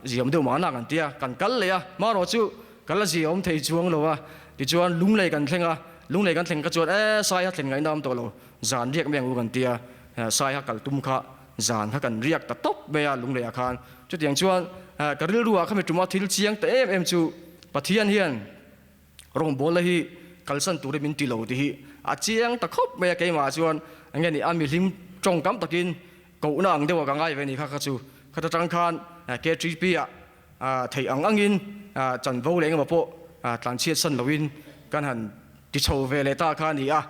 Speaker 9: ziam deuh mahna kan ti a, kan kal leh a, marawh chu ka la zia awm thei chuang lo a, tichuan lunglei kan thleng a, lunglei kan thleng kha chuan e Saiha thlen ngaihna awm tawh lo, zan riak mai ang u kan ti a, Saiha kal tum kha zan kha kan riak ta tawp mai a lungleiah khan, chutiang chuan ka rilruah khami tuma thil chiang ta em em chu Pathian hian rawngbawlna hi kalsan turin min ti lo tih hi a chiang ta khawp mai a, keimah chuan enge ni a mihlim tawngkam takin Kohna ang deuh a ka ngai ve ni kha kha chu. Khata tang khan KTP ah theih ang angin chanvo leh engemaw pawh tlanchhiat san loin kan han ti chho ve leh ta kha a ni a.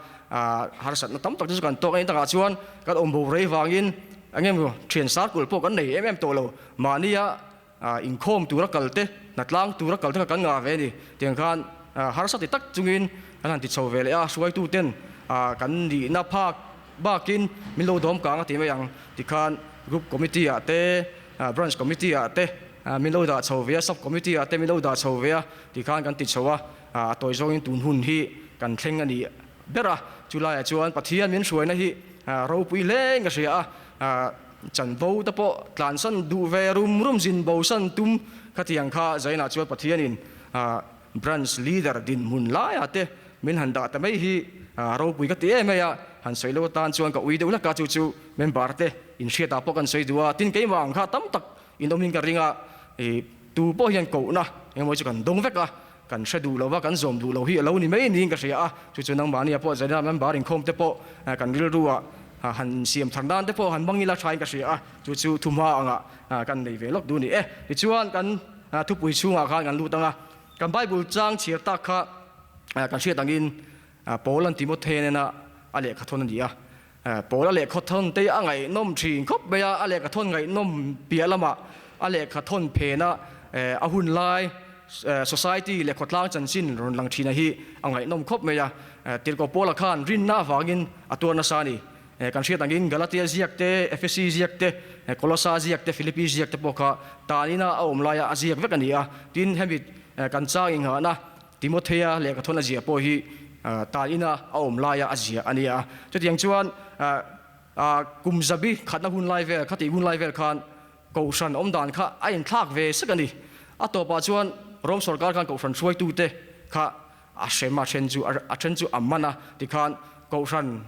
Speaker 9: Harsatna tam tak te chu kan tawk a ni takah chuan kan awm bo rei vangin engemaw thian sarkul pawh kan nei em em tawh lo. Mahnia inkhawm tura kal te, hnatlang tura kal te kha kan ngah ve a ni. Tiang khan harsa ti tak chungin kan han ti chho ve leh a, hruaitu ten kan nihna phak bakin min lo dawm kang a ti mai ang. Tikhan group committee ah te, branch committee ah te min lo dah chho ve a, sub committee ah te min lo dah chho ve a, tikhan kan ti chho a, a tawi zawngin tun hun hi kan thleng a ni ber a. Chulaiah chuan Pathian min hruaina hi ropui hle in ka hria a. Chanvo te pawh tlansan duh ve rum rum zin bo san tum khatiang kha Zainah chuan Pathianin Branch Leader dinhmun laiah te min han dah ta mai hi ropui ka ti em mai a, han sawi lo atan chuan ka ui deuh hlek a, chu chu member te inhriatah pawh kan sawi duh a, tin keimah ang kha tam tak inawmin ka ring a, tu pawh hian kohna engemaw chu kan dawng vek a, kan hre duh lo va, kan zawm duh lo hi a lo ni mai niin ka hria a, chu chu nangmahnia pawh General Member inkhawm te pawh kan rilru ah han insiam thar nan te pawh han hmang ila thain ka hria a, chu chu thuhma angah kan nei ve lawk duh a ni e. Tichuan kan thupui chhungah khan kan lut ang a, kan Bible chang chhiar tak kha kan hriat angin Paul-a'n Timothea nena a lehkha thawn a ni a, Paul a lehkha thawn te a ngaihnawm thin khawp mai a, a lehkha thawn ngaihnawm piah lamah a lehkha thawn phena a hun lai society leh khawtlang chanchin rawn lang thina hi a ngaihnawm khawp mai a. Tirhkoh Paula khan rinna avangin a tuar nasa a ni. Kan hriat angin Galatia ziak te, Efesi ziak te, Kolosa ziak te, Filipi ziak te pawh kha tanina a awm laia a ziak vek a ni a. Tin, hemi kan chang inghahna Timothea lehkha thawn a ziah pawh hi tan ina a awm laia a ziah a ni a. Chutiang chuan kum zabi khatna hun lai vel, khatih hun lai vel khan Kohhran awm dan kha a inthlak ve sek a ni. A tawpah chuan Rom sorkar khan Kohhran hruaitute kha a hrem a, then chu a then chu a man a, tikhan Kohhran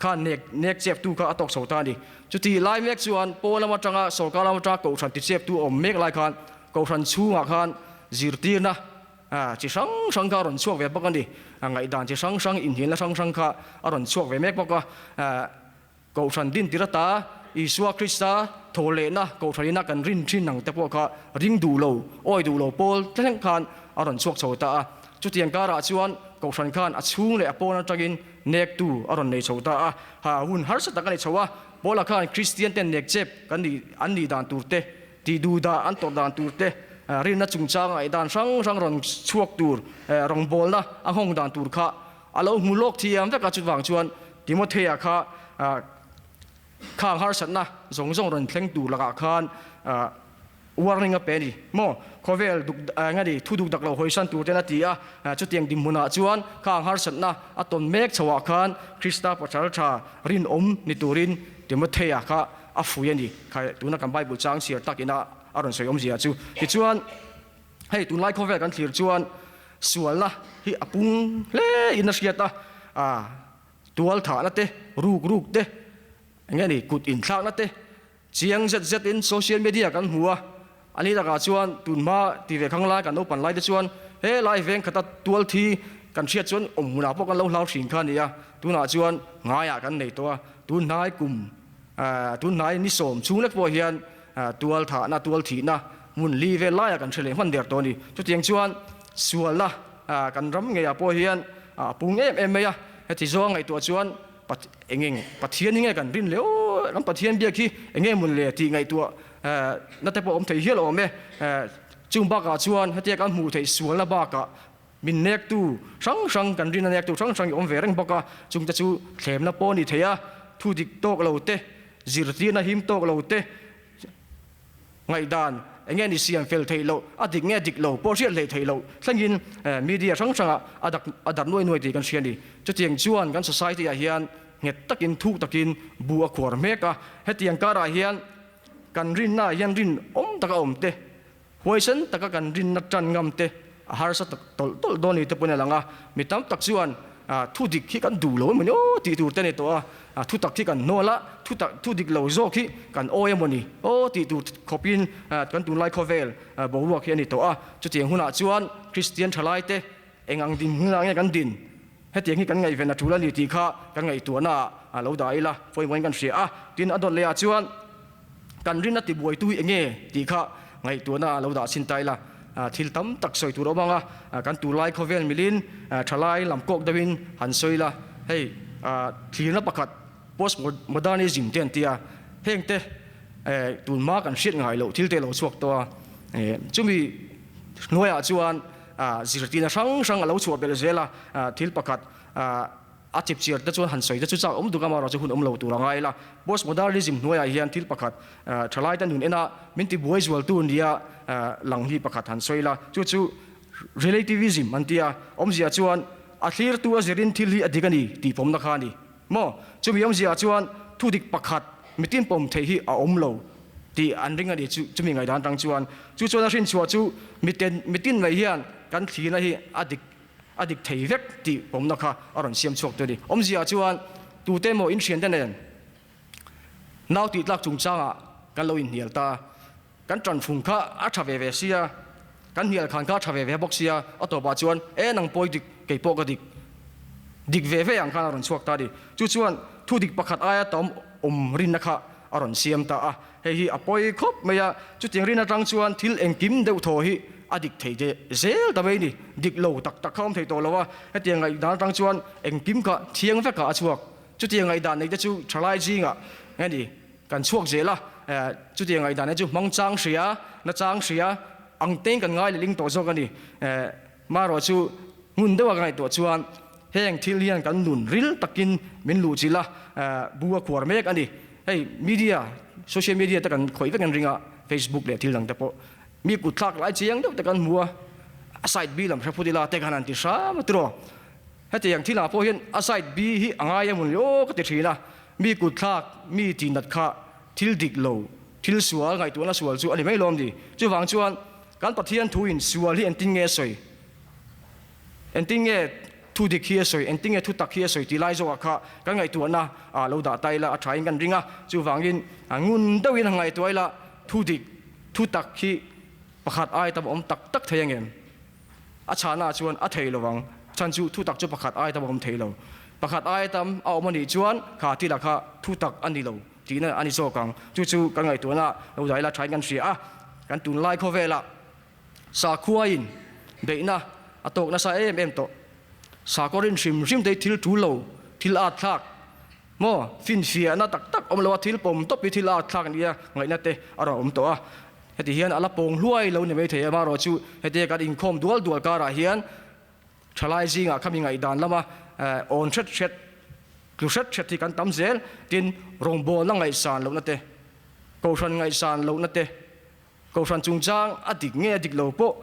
Speaker 9: khan nek nek cheptu kha a tawk chho ta a ni. Chutih lai mek chuan Paul lam atanga sorkar lam atanga Kohhran ticheptu a awm mek lai khan Kohhran chhungah khan zirtirna Chi hrang hrang kha a rawn chhuak ve bawk a ni. Ngaihdan chi hrang hrang, inhnialna hrang hrang kha a rawn chhuak ve mek bawk a. Kohhran din tir ata Isua Krista thaw lehna Kohhran ina kan rin thin ang te pawh kha ring duh lo, awi duh lo pawl thleng khan a rawn chhuak chho ta a. Chutiang karah chuan Kohhran khan a chhung leh a pawn atangin nektu a rawn nei chho ta a. Ha hun harsa tak a ni chho a. Paula khan Kristian ten nek chep kan nih an nih dan tur te, Tih duh dah an tawrh dan tur te, rinna chungchanga ngaihdan hrang hrang rawn chhuak tur, rawngbawlna a nghawng dan tur kha a lo hmu lawk thiam vek a. Chuvang chuan Timothea kha khang harsatna zawng zawng rawn thleng tur lakah khan warning a pe a ni maw? Khawvel duk eng a ni, thu duk dak lo hawisan tur ten a ti a. Chutiang dinhmunah chuan khang harsatna a tawn mek chhoah khan Krista pasal tha rinawm ni turin Timothea kha a fui a ni. Khai, tuna kan Bible chang chhiar tak ina a rawn sawi awmzia chu. Tichuan, hei tunlai khawvel kan thlir chuan sualna hi a pung hle in a hriat a, a tual thahna te, ruk ruk te, eng nge ni, kut inthlakna te, chiang zet zet in social media kan hmu a, a ni takah chuan tunhma ti ve khang lai kan naupan lai te chuan he lai veng khata tual thi kan hriat chuan awm hmunah pawh kan lo hlau hrin kha a ni a, tunah chuan ngaiah kan nei tawh a, tunhnai kum Tunhnai ni sawm chhung lek pawh hian tual thahna, tual thihna hmun li vel laiah kan hre leh hman der tawh a ni. Chutiang chuan sualna kan ram ngeiah pawh hian a pung em em mai a. Heti zawng ngaihtuah chuan eng eng Pathian hi nge kan rin le aw, kan Pathian biak hi eng nge mun le tih ngaihtuah na te pawh awm thei hial awm e. Chung bakah chuan hetia kan hmuh theih sualna bakah Min nektu hrang hrang, kan rinna nektu hrang hrang i awm ve reng bawk a, chungte chu thlemna pawh a ni thei a, thu dik tawk lo te, zirtirna him tawk lo te, ngaihdan eng nge ni siam fel theih loh, a dik nge dik lo pawh hriat hlei theih loh thlengin media hrang hrangah a dak a darh nuai nuai tih kan hria a ni. Chutiang chuan kan society ah hian nghet takin thuk takin bu a khuar mek a, hetiang karah hian kan rinna ah hian rinawm taka awm te, Huaisen taka kan rinna tan ngam te a harsa tak tawlh tawlh dawn ni te pawhin a lang a, mi tam tak chuan thu dik hi kan duh lo emaw ni aw tih tur te a ni tawh a, thu tak hi kan hnawl a, thu tak thu dik lo zawk hi kan awi emaw ni aw tih tur khawpin kan tunlai khawvel boruak hi a ni tawh a, chutiang hunah chuan Kristian thalai te eng ang din hunah nge kan din hetiang hi kan ngaihven a tul a ni tih kha kan ngaihtuahna ah lo dah ila pawimawhin kan hria a, tin a dawt leh ah chuan. Kan rin a tibuaitu hi enge tih kha ngaihtuahna a lo dah chhin ta ila, thil tam tak sawi tur a awm ang a, kan tunlai khawvel milin thalai lam kawk deuhin han sawi ila, hei thlirna pakhat post modernism te an ti a, heng te tunhma kan hriat ngai loh thil te a lo chhuak tawh a, chumi hnuaiah chuan zirtirna hrang hrang a lo chhuah belh zel a, thil pakhat A chipchiar te chuan han sawi te chu chak awm duk a, amaherawhchu hun awm lo tur a ngai la. Postmodernism hnuaiah hian thil pakhat thalai te nun ena min ti buai zualtu nia lang hi pakhat han sawi la, chu chu relativism an ti a, awmzia chuan a thlirtu a zirin thil hi a dik a ni tih pawmna kha a ni maw? Chumi awmzia chuan thu dik pakhat mitin pawm theih hi a awm lo tih an ring a ni chu chumi ngaihdan atang chuan. Chu chuan a hrinchhuah chu miten mitin mai hian. kan thlirna hi a dik a dik thei vek tih pawmna kha a rawn siam chhuak tu a ni. Awmzia chuan tute emaw inthiante nen nau tih tlak chungchangah kan lo inhnial ta a, kan tanfung kha a tha ve ve sia, kan hnial khan kha a tha ve ve bawk sia, a tawpah chuan e nang pawi dik kei pawh ka dik dik ve ve ang khan a rawn chhuak ta a ni. Chu chuan thu dik pakhat aia tam awm rinna kha a rawn siam ta a, hei hi a pawi khawp mai a, chutiang rin atang chuan thil engkim deuh thaw hi a dik thei de zel ta mai a ni, dik lo tak tak kha awm thei tawh lo a, hetiang ngaihdan atang chuan engkim kha thiang vekah a chhuak, chutiang ngaihdan neite chu thalai zingah nge ni kan chhuak zel a, chutiang ngaihdan neih chu hmang chang hria, na chang hria ang tein kan ngai leh ling tawh zawk a ni, marawh chu hmun deuha ka ngaihtuah chuan Heng thil hian kan nun ril takin min luhchilh a, bu a khuar mek a ni. Hei media, social media te kan khawih vek an ring a, Facebook leh thil dang te pawh mi kut thlak lai chiang deuh te kan hmu a, a side B lam hre phut ila te khan an ti hram a tiraw. Hetiang thil ah pawh hian a side B hi a ngai emaw ni aw ka ti thin a, mi kut thlak, mi tihnat kha thil dik lo, thil sual, ngaihtuahna sual chu a ni mai lawm ni. Chuvang chuan kan Pathian thuin sual hi engtin nge a sawi? Engtin nge thu dik hi a sawi, engtin nge thu tak hi a sawi tih lai zawkah kha kan ngaihtuahna ah lo dah ta ila a thain kan ring a, chuvangin ngun deuhin han ngaihtuah ila thu dik, thu tak hi pakhat ai tam awm tak tak thei angem? A chhahnaah chuan a thei lovang, chhan chu thu tak chu pakhat ai tam a awm thei lo. Pakhat ai tam a awm a nih chuan kha thil ah kha thu tak a ni lo tihna a ni zawk ang. Chu chu kan ngaihtuahna lo dah ila thain kan hria a, kan tunlai khawvelah Sakhuain beihna a tawk nasa em em tawh. Sakhaw rin hrim hrim te hi thil tul lo, thil at thlak maw, finfiahna tak tak awm lo a, thil pawm tawp hi thil at thlak nia ngaihna te a rawn awm tawh a. Heti hian a la pawng hluai lo ni maithei amaherawh chu hetia kan inkhawm dual dual karah hian thalai zingah khami ngaihdan lama awn hret hret, tlu hret hret hi kan tam zel. Tin, rawngbawlna ngaihsan lohna te, kohhran ngaihsan lohna te, Kohhran chungchang a dik nge a dik lo pawh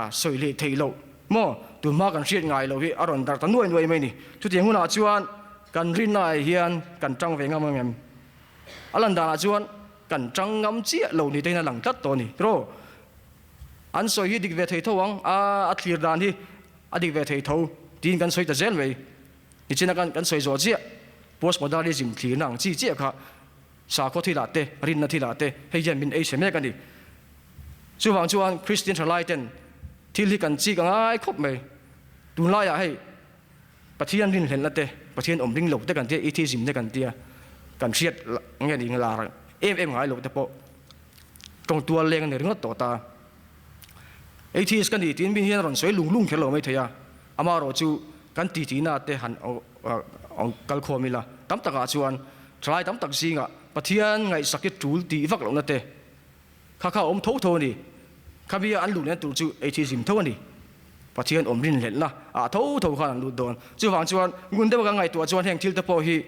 Speaker 9: sawi leh theih loh maw? Tunhma kan hriat ngai loh hi a rawn dar ta nuai nuai mai ni. Chutiang hunah chuan kan rinnaah hian kan tang ve ngam ang em? A lan danah chuan kan tang ngam chiah lo ni tein a lang tlat tawh a ni. Tiraw? An sawi hi dik ve thei tho ang, a thlir dan hi a dik ve thei tho tiin kan sawi ta zel mai. Nichina kan sawi zawh chiah postmodernism thlirna ang chi chiah kha Sakhaw thilah te, rinna thilah te hei hian min ei chhe mek a ni. Chuvang chuan Kristian thalai ten thil hi kan chik a ngai khawp mai. Tunlaiah hei Pathian rinhlenna te, Pathian awm ring lo te kan tia, atheism te kan tia, kan hriat nge ni lar em em ngai lo te pawh tawngtual leng a ni ringawt tawh ta. Atheist ka ni tiin min hian rawn sawi lung lung kher lo mai thei a, amaherawh chu kan titi-na te han kal khawm ila tam takah chuan Thalai tam tak zingah Pathian ngaihsak hi tul tih vak lohna te kha kha a awm tho tho a ni. Khamia an luh lehna tur chu atheism tho a ni. Pathian awm rinhlelhna ah tho tho khan an lut dawn. Chuvang chuan ngun deuha kan ngaihtuah chuan heng thil te pawh hi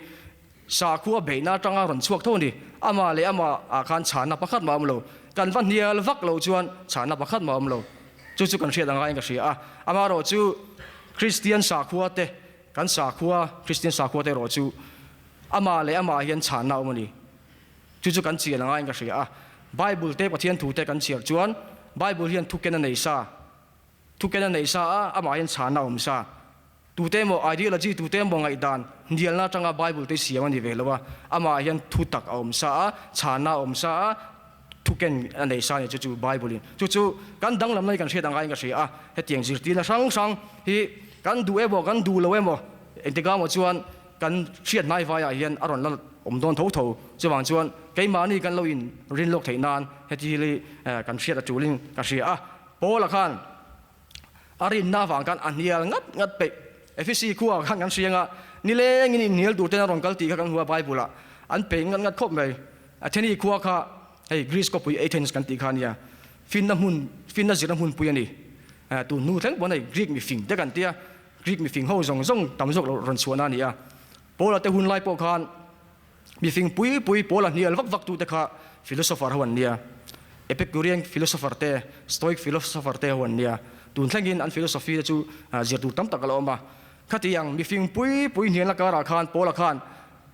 Speaker 9: sakhua beihna atanga rawn chhuak tho a ni. Amah leh amah ah khan chhanna pakhat mah a awm lo. Kan va hnial vak lo chuan chhanna pakhat mah a awm lo. Chu chu kan hriat angaiin ka hria a. Amaherawh chu Kristian sakhua te kan sakhua Kristian sakhua te erawh chu Amah leh amah hian chhanna a awm a ni. Chu chu kan chian angaiin ka hria a. Bible te Pathian thu te kan chhiar chuan Bible hian thuken a nei sa. Thuken a nei sa a, amah hian chhanna a awm sa. Tute emaw ideology tute emaw ngaihdan hnialna atanga Bible te siam a ni ve lo a. Amah hian thu tak a awm sa a, chhanna a awm sa a, thuken a nei sa a ni chu chu Bible in. Chu chu kan danglamna hi kan hriat angaiin ka hria a. Hetiang zirtirna hrang hrang hi kan duh emaw kan duh lo emaw engtikah emaw chuan Kan hriat hnai vaiah hian a rawn la awm dawn tho tho. Chuvang chuan keimahni kan lo in rin lawk theih nan heti hi kan hriat a tulin ka hria a. Paula khan a rinna avang khan a hnial ngat ngat peih. Efesi khuaah khan kan hriang a, nilengin inhnial tur ten a rawn kal tih kha kan hmu a Bible ah an peih ngat ngat khawp mai. Atheni khua kha hei Greece khawpui Athens kan tih kha a nia, finna hmun finna zirna hmunpui a ni. Tun hnu thleng pawn hei Greek mifing te kan tia. Greek mifing ho zawng zawng tam zawk lo rawn chhuahna a ni a. Paula te hun lai pawh khan mifing pui pui Paula hnial vak vak tute kha philosopher ho an nia. Epicurean philosopher te, Stoic philosopher te ho an nia. Tun thlengin an philosophy te chu zir tur tam tak a la awm a. Khatiang mifing pui pui hnialna karah khan Paula khan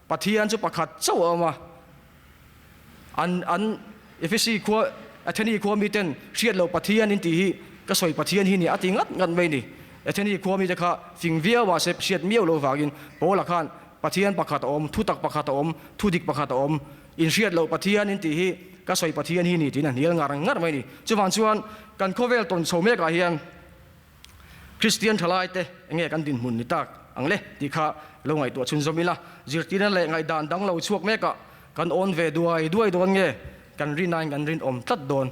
Speaker 9: Pathian chu pakhat chauh a awm a. An an Ephesi khua Atheni khua miten hriat loh Pathian in tih hi. Ka sawi Pathian hi ni a ti ngat ngat mai ni. Atheni khua mite kha fing viau ah se hriat miau lo vangin Paula khan Pathian pakhat a awm, thutak pakhat a awm, thudik pakhat a awm, inhriat loh Pathian in tih hi ka sawi Pathian hi ni tiin a hnial ngar ngar mai ni. Chuvang chuan kan khawvel tawn chho mek ah hian Kristian thalai te enge kan dinhmun ni tak ang le tih kha lo ngaihtuah chhunzawm ila, zirtirna leh ngaihdan dang lo chhuak mek ah kan awn ve duai duai dawn nge kan rinain kan rinawm tlat dawn.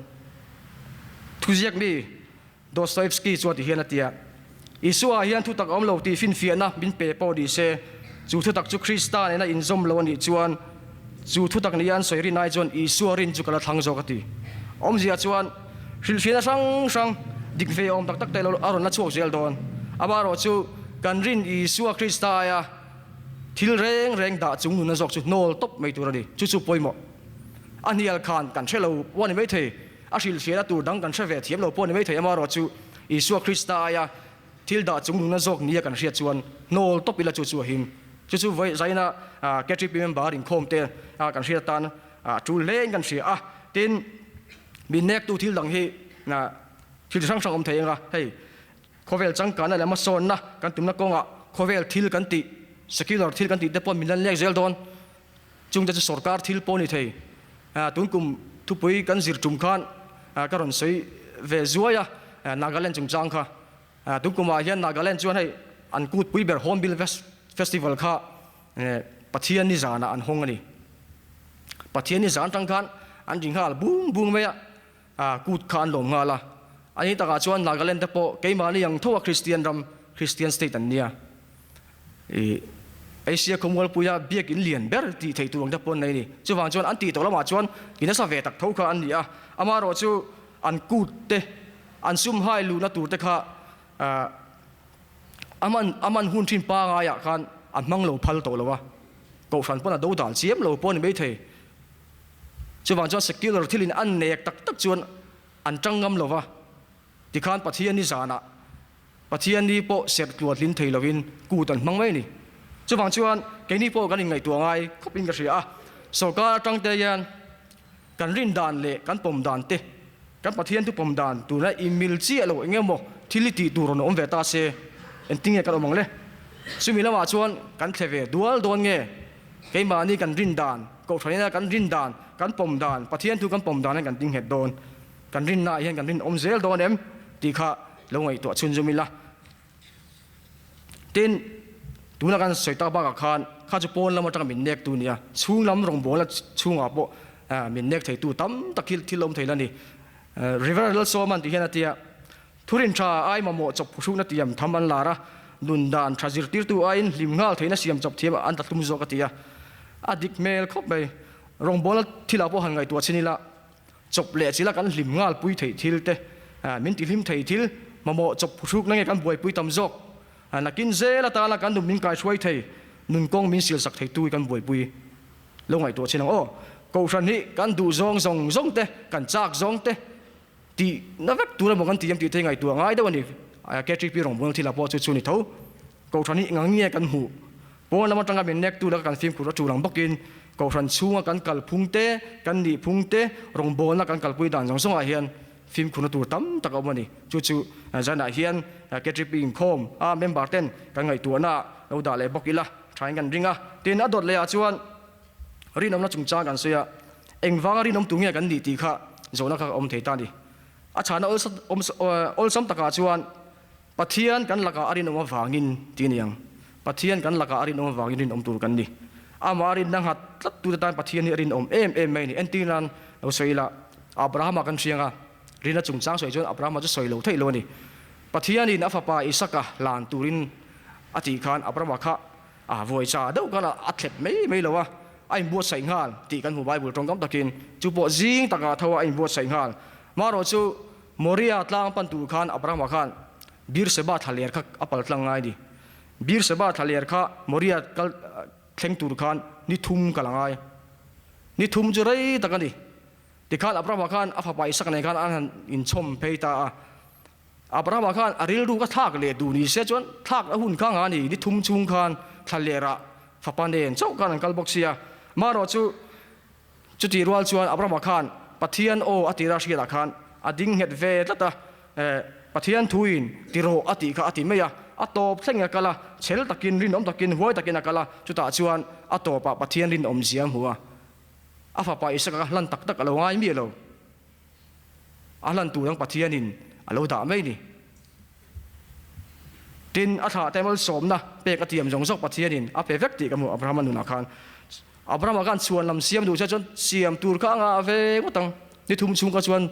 Speaker 9: Thuziak mi Dostoevsky chuan ti hian a ti a, Isua hian thutak a awm lo tih finfiahna min pe pawh ni se, chu thutak chu Krista nena inzawm lo a nih chuan chu thutak nia an sawi rin ai chuan Isua rin chu ka la thlang zawk a ti. Awmzia chuan hrilhfiahna hrang hrang dik ve awm tak tak te lo a rawn la chhuak zel dawn. Amaherawhchu kan rin Isua Krista aia thil reng reng dah chung nunna zawk chu hnawl tawp mai tur a ni. Chu chu pawimawh. A hnial khan kan hre lo pawh a ni maithei. A hrilhfiahna tur dang kan hre ve thiam lo pawh a ni maithei amaherawhchu Isua Krista aia thil dah chung nunna zawk nia kan hriat chuan hnawl tawp ila chu chu a him. Chu chu vawi zaina KTP member inkhawm te kan hriat atan tul hlein kan hria a. Tin, min nektu thil dang hi thil chi hrang hrang awm thei anga hei khawvel changkanna leh hmasawnna kan tumna kawngah khawvel thil kan tih, secular thil kan tih te pawh min lan lek zel dawn. Chungte chu sorkar thil pawh a ni thei. Tun kum thupui kan zir tum khan ka rawn sawi ve zuai a, Nagaland chungchang kha. Tun kumah hian Nagaland chuan hei an kutpui ber Hornbill Festival kha Pathian ni zanah an hawng a ni. Pathian ni zan atang khan an ri nghal bung bung mai a, kut kha an lawm nghal a. A ni takah chuan Nagaland te pawh keimahni ang tho a Kristian ram, Kristian state an nia. I Asia khawmualpuia biakin lian ber tih theih tur ang te pawh an nei a ni. Chuvang chuan an tih tawh lamah chuan i nasa ve tak tho kha an ni a. Amaherawh chu an kut te, an sum hai luhna tur te kha a man a man hun thin pangaiah khan an hmang lo phal tawh lo a. Kohhran pawn a do dal chiam lo pawh a ni maithei. Chuvang chuan secular thilin an nek tak tak chuan an tang ngam lo va. Tikhan Pathian ni zanah Pathian ni pawh serh tluah hlim thei lovin kut an hmang mai a ni. Chuvang chuan keini pawh kan inngaihtuah ngai khawpin ka hria a, sorkar atang te hian kan rin dan leh kan pawm dan te, kan Pathian thu pawm dan tuna inmil chiah lo eng emaw thil hi tih tur rawn awm ve ta se engtin nge kan awm ang le? Chumi lamah chuan kan thle ve dual dawn nge? Keimahni kan rin dan, Kohhranina kan rin dan, kan pawm dan, Pathian thu kan pawm dan hian kan tinghet dawn. Kan rinnaah hian kan rinawm zel dawn em tih kha lo ngaihtuah chhunzawm ila. Tin, tuna kan sawi tak bakah khan kha chu pawn lam atanga min nek tu nia, chhung lam rawngbawlna chhungah pawh min nek theitu tam tak hi thil awm thei la ni. Reverend Lalsawman tih hian a tia, Thurin tha ai mamawh chawp phuhrukna tiam tham an lar a, nun dan tha zirtirtu aiin hlim nghal theihna siam chawp thiam an tla tum zawk a ti a. A dik hmel khawp mai. Rawngbawlna thilah pawh han ngaihtuah chhin ila, Chawp leh chila kan hlim nghal pui theih thil te, min tihlim thei thil, mamawh chawp phuhrukna nge kan buaipui tam zawk? Nakin zel atana kan nun min kaihruai thei, nun kawng min silsak theitu hi kan buaipui lo ngaihtuah chin ang aw. Kohhran hi kan duh zawng zawng zawng te, kan chak zawng te tih na vek tur emaw kan ti em tih te hi ngaihtuah ngai deuh a ni. KTP rawngbawlna thilah pawh chu chu ni tho. Kohhran hi engang nge kan hmuh? Pawn lam atanga min nektu laka kan fimkhur a tul ang bawkin Kohhran chhunga kan kalphung te, kan nihphung te, rawngbawlna kan kalpui dan zawng zawngah hian fimkhurna tur tam tak a awm a ni. Chu chu zanah hian KTP inkhawm a member ten kan ngaihtuahna lo dah leh bawk ila thain kan ring a. Tin, a dawt lehah chuan rinawmna chungchang kan sawi a, engvanga rinawm tu nge kan nih tih kha zawhna kha a awm thei ta a ni. A chhana awlsam takah chuan Pathian kan lakah a rinawm avangin ti a ni ang. Pathian kan lakah a rinawm avangin rinawm tur kan ni. Amah a rinna nghat tlat tute tan Pathian hi a rinawm em em mai a ni. Entir nan lo sawi ila, Abrahama kan hriang a, rinna chungchang sawi chuan Abrahama chu sawi lo theih lo a ni. Pathianin a fapa Isaka hlan turin a tih khan Abrahama kha a vawi cha deuh khan a thlep mai mai lo a, a inbuatsaih nghal tih kan hmu Bible tawngkam takin. Chu pawh zing takah tho a inbuatsaih nghal. Marawh chu Moria tlang pan tur khan Abrahama khan Beersheba thlaler kha a pal tlang ngai a ni. Beersheba thlaler kha Moria kal thleng tur khan ni thum kal a ngai. Ni thum chu rei tak a ni. Tikhan Abrahama khan a fapa Isaka nen khan an han inchhawm phei ta a. Abrahama khan a rilru kha thlak leh duh ni se chuan thlak a hun kha nga a ni. Ni thum chhung khan thlalerah fapa nen chauh khan an kal bawk sia. Marawh chu Chutih rual chuan Abrahama khan Pathian aw a tira hriatah khan a ding nghet ve tlat a. Pathian thuin ti rawh a tih kha a ti mai a, a tawp thlengin a kal a, chhel takin, rinawm takin, huai takin a kal a, chutah chuan a tawpah Pathian rinawm zia a hmu a. A fapa Isaka kha hlan tak tak a lo ngai miah lo. A hlan tur ang Pathianin a lo dah mai ni. Tin, a thlah te malsawmna pek a tiam zawng zawk Pathianin a pe vek tih ka hmu Abrahama nunah khan. Abrahama khan chhuan lam siam duh che chuan siam tur kha a ngah ve ngawt ang. Ni thum chhung kha chuan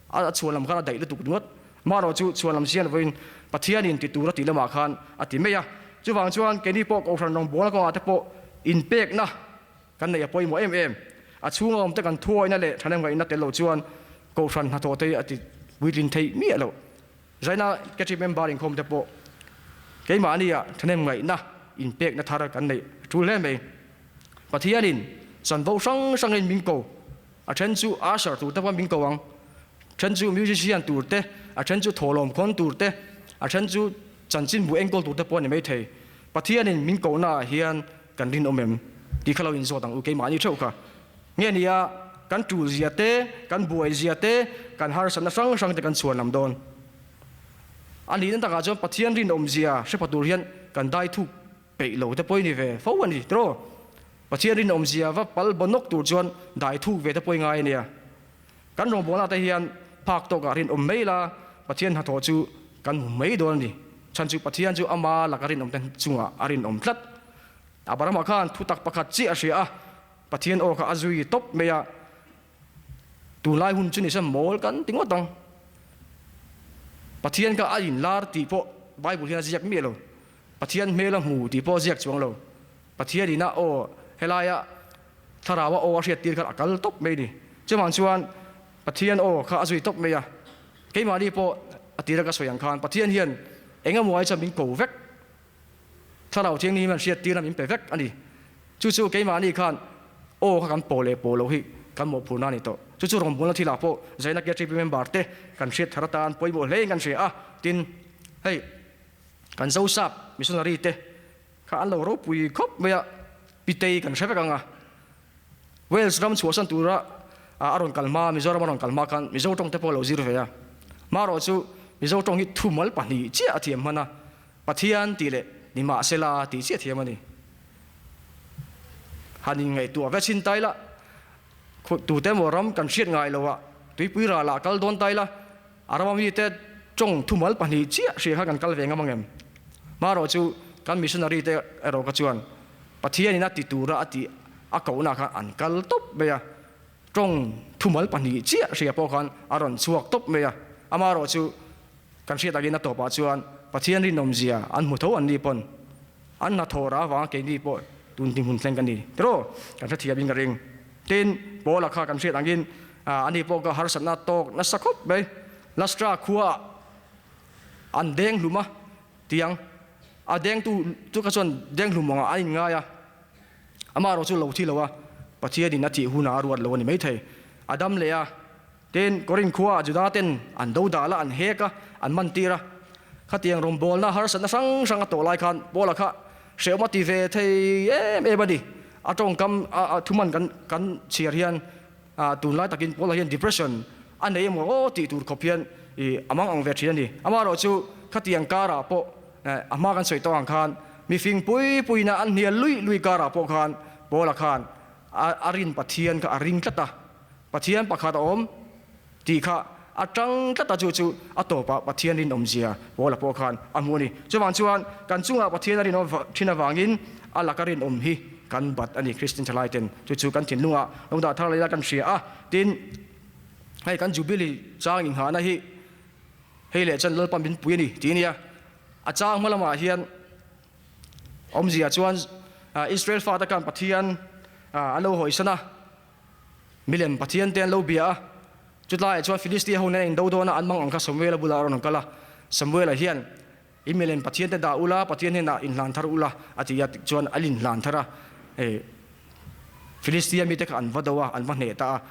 Speaker 9: a chhuan lam khan a daih lutuk ringawt. Marawh chu chhuan lam siam lovin Pathianin ti tur a tih lamah khan a ti mai a. Chuvang chuan keini pawh Kohhran rawngbawlna kawngah te pawh inpekna Kan neih a pawimawh em em. A chhunga awmte kan thuawihna leh thahnemngaihna tel lo chuan Kohhran hnathawh te hi a ti puitlin theih miah lo. Zaina Cathy member inkhawm te pawh keimahnia thahnemngaihna inpekna thar kan neih a tul hle mai. Pathianin chanvo hrang hrangin min ko. A then chu usher tur te pawh min ko ang. Then chu musician tur te, a then chu thawhlawm khawn tur te, a then chu chanchinbu enkawl tur te pawh a ni maithei. Pathianin min kohnaah hian kan rinawm em tih kha lo inzawt ang u keimahni theuh kha. Nge nia kan tul zia te, kan buai zia te, kan harsatna hrang hrang te kan chhuan lam dawn. A nihna takah chuan Pathian rinawm zia hre pha tur hian kan dai thuk peih lo te pawh i ni ve fo a ni tiraw? Pathian rinawm zia va pal bawnawk tur chuan dai thuk ve te pawh i ngai a nia. Kan rawngbawlna te hian phak tawkah rinawm mai la, Pathian hnathawh chu kan hmu mai dawn a ni. Chhan chu Pathian chu ama laka rinawm te chungah a rinawm tlat. Abrahama khan thutak pakhat chiah a hria a, Pathian aw kha a zui tawp mai a. Tunlai hun chu nise mawl kan ti ngawt ang. Pathian kha a inlar tih pawh Bible hian a ziak miah lo. Pathian hmel a hmu tih pawh a ziak chuang lo. Pathian ina aw helaia Thlarau a aw a hriat tir khan a kal tawp mai ni. Chuvang chuan Pathian aw kha a zui tawp mai a. Keimahni pawh a tira ka sawi ang khan Pathian hian eng emaw ai chuan min ko vek. Thlarau Thianghlim hian hriat tirna min pe vek a ni. Chu chu keimahni khan aw kha kan pawh leh pawh loh hi kan mawhphurhna a ni tawh. Chu chu rawngbawlna thilah pawh Zaina KTP member te kan hriat thar atan pawimawh hlein kan hria a. Tin, hei kan Zosap missionary te Kha an lo ropui khawp mai a, Pitei kan hre vek ang a. Wales ram chhuahsan tura a rawn kal hma, Mizoram a rawn kal hma khan Mizo tawng te pawh a lo zir ve a. Marawh chu Mizo tawng hi thumal pahnih chiah a thiam hman a, Pathian tih leh Nimahsela tih chiah thiam a ni. Han inngaihtuah ve chhin tai la, tute emaw ram kan hriat ngai lo a, tuipui ralah kal dawn tai la, A rama mite tawng thumal pahnih chiah hria kha kan kal ve ngam ang em? Marawh chu kan missionary te erawh kha chuan Pathianin a ti tura a tih a kohna khan an kal tawp mai a, tawng thumal pahnih chiah hria pawh khan a rawn chhuak tawp mai a. Amarawh chu kan hriat angin a tawpah chuan Pathian rinawmzia an hmu tho an ni pawn an hnathawh rah avanga keini pawh tun dinhmun thleng kan ni tiraw kan hrethiamin ka ring. Tin, Paula kha kan hriat angin ani pawh ka harsatna tawk nasa khawp mai. Lastra khuaah an deng hlum a tiang a dengtu chu kha chuan deng hlum angah an inngai a, amaherawh chu lo thi lo a, Pathianin a thih hunah a ruat lo a ni maithei. A dam leh a, tin, Korinth khuaah Juda ten an do dal a, an hek a, an man tir a. Khatiang rawngbawlna harsatna hrang hrang a tawh lai khan Paula kha hrehawm a ti ve thei em em a ni. A tawngkam a thuman kan kan chhiar hian tunlai takin Paula hian depression a nei emaw aw tih tur khawp hian ih a mang ang ve thin a ni. Amaherawh chu khatiang karah pawh a hma kan sawi tawh ang khan mifing pui puiin a an hnial lui lui karah pawh khan Paula khan a rin Pathian kha a ring tlat a. Pathian pakhat a awm tih kha a tang tlat a, chu chu a tawpah Pathian rinawmzia Paula pawh khan a hmu a ni. Chuvang chuan kan chungah Pathian a rinawm thin avangin a laka rinawm hi kan bat a ni Kristian thalai ten. Chu chu kan thinlungah lo dah thar laila kan hria a, tin hei kan Jubilee chang inghahna hi hei leh chuan Lalpa min pui a ni tih a nia. A chang hma lamah hian awmzia chuan Israel fate khan Pathian an lo hawisan a, Milem Pathian te an lo bia a, chutlaiah chuan Filistia ho nen indo dawn a, an mang ang kha Samuela bulah a rawn kal a. Samuela hian, I milem Pathian te dah ula, Pathian hnenah inhlan thar ula, a ti a, tichuan an inhlan thar a. Filistia mite kha an va do a, an va hneh ta a.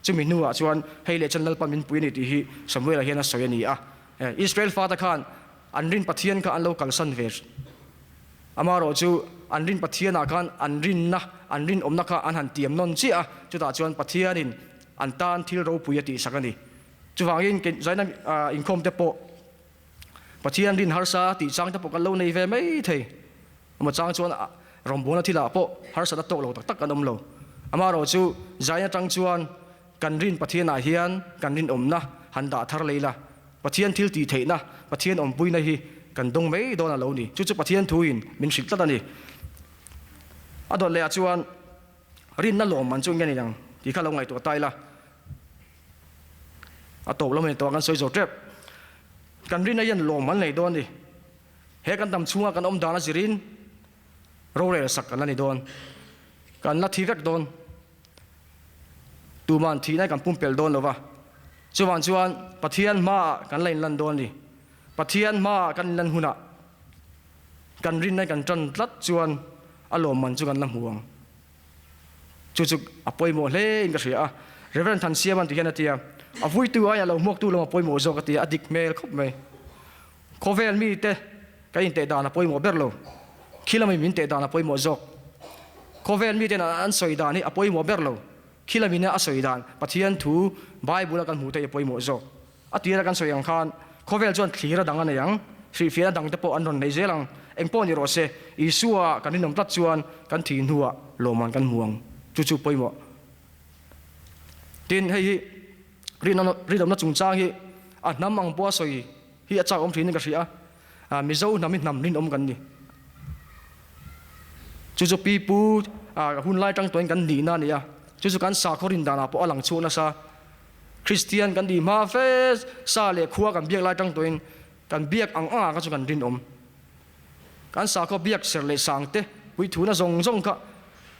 Speaker 9: Chumi hnuah chuan hei leh chuan Lalpa min pui a ni tih hi Samuela hian a sawi a ni a. Israel fate khan an rin Pathian kha an lo kalsan ve. Amaherawh chu an rin Pathianah khan an rinna, an rinawmna kha an han tiam nawn chiah a, chutah chuan Pathianin an tan thil ropui a tihsak a ni. Chuvangin Zaina inkhawmte pawh. Pathian rin harsa tih chang te pawh kan lo nei ve mai thei. Ama chang chuan rawngbawlna thilah pawh harsatna tawk lo tak tak kan awm lo. Amaherawhchu zain atang chuan kan rin Pathianah hian kan rinawmna han dah thar lei la, Pathian thil tih theihna, Pathian awmpuina hi kan dawng mai dawn a lo ni. Chu chu Pathian thuin min hrilh tlat a ni. A dawt lehah chuan rinna lawmman chu nge ni ang tih kha lo ngaihtuah ta ila. A tawp lam a ni tawh a, kan sawi zo tep. Kan rinna hian lawmman nei dawn a ni. He kan dam chhunga kan awm dan a zirin rorel sak kan la ni dawn. Kan la thi vek dawn. Tuman thihna kan pumpelh dawn lo va. Chuvang chuan Pathian hmaah kan la inlan dawn a ni. Pathian hmaah kan inlan hunah kan rinna kan tan tlat chuan a lawmman chu kan la hmu ang. Chu chu a pawimawh hle in ka hria a. Reverend Thansiaman ti hian a ti a, a vuitu aia lo hmuaktu lam a pawimawh zawk a ti a, a dik hmel khawp mai. Khawvel mite kan inteh dan a pawimawh ber lo. Khi lami min teh dan a pawimawh zawk. Khawvel miten an sawi dan hi a pawimawh ber lo. Khi lamina a sawi dan Pathian thu Bible a kan hmuh te hi a pawimawh zawk. A tira kan sawi ang khan khawvel chuan thlir a dang a nei ang, hrihfiahna dang te pawh an rawn nei zel ang. Eng pawh ni rawh se, Isua kan rinawm tlat chuan kan thih hnuah lawmman kan hmu ang. Chu chu pawimawh. Tin, hei hi rinawmna chungchang hi a hnam ang pawha sawi hi a chak awm thin in ka hria a, Mizo hnam hi hnam rinawm kan ni. Chu chu pi pu hun lai tang tawhin kan nihna a ni a, chu chu kan sakhaw rin danah pawh a lang chhuak nasa. Kristian kan nih hma fe sa leh khua kan biak lai tang tawhin kan biak ang angah kha chu kan rinawm. Kan sakhaw biak ser leh sang te puithuna zawng zawng kha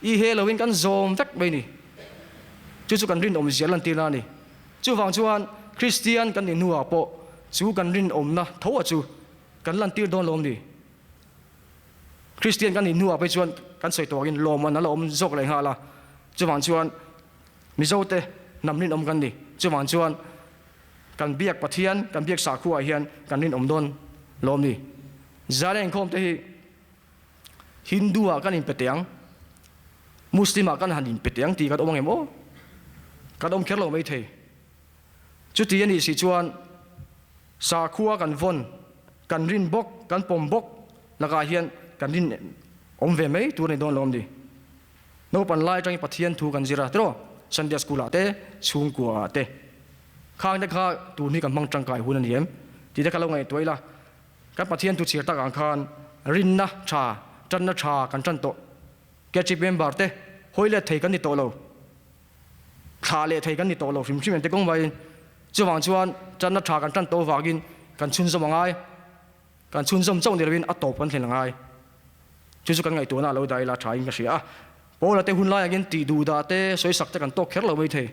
Speaker 9: i he loin kan zawm vek mai ni. Chu chu kan rinawm zia lantirna a ni. Chuvang chuan Kristian kan nih hnuah pawh chu kan rinawmna tho a chu kan lantir dawn lawm ni. Kristian kan nih hnuah phei chuan kan sawi tawkin lawmman a la awm zawk leh nghal a. Chuvang chuan Mizote hnam rinawm kan ni. Chuvang chuan kan biak Pathian, kan biak sakhuaah hian kan rinawm dawn lawm ni. Zan inkhawm te hi Hindu ah kan inpe teh ang, Muslim ah kan han inpe teh ang tih kan awm ang em aw? Kan awm kher lo mai thei. Chuti a nih si chuan sakhua kan vawn, kan rin bawk, kan pawm bawk lakah hian kan rin awm ve mai tur a ni dawn lawm ni. Naupan lai atangin Pathian thu kan zir a tiraw? Sunday school ah te, chhungkua ah te. Khang te kha tun hi kan hmang tangkai hun a ni em? Tih te kha lo ngaihtuah ila. Kan Pathian thu chhiar tak ang khan rinna tha, tanna tha kan tan tawh. KHP member te hawi let thei kan ni tawh lo. Thlah leh thei kan ni tawh lo hrim hrim em te kawng maiin. Chuvang chuan tanna tha kan tan tawh vangin kan chhunzawm a ngai. Kan chhunzawm chauh ni loin a tawp kan thlen a ngai. Chu chu kan ngaihtuahna a lo dah ila tha in ka hria a. Paula te hun lai angin tih duh dah te, sawisak te kan tawk kher lo mai thei.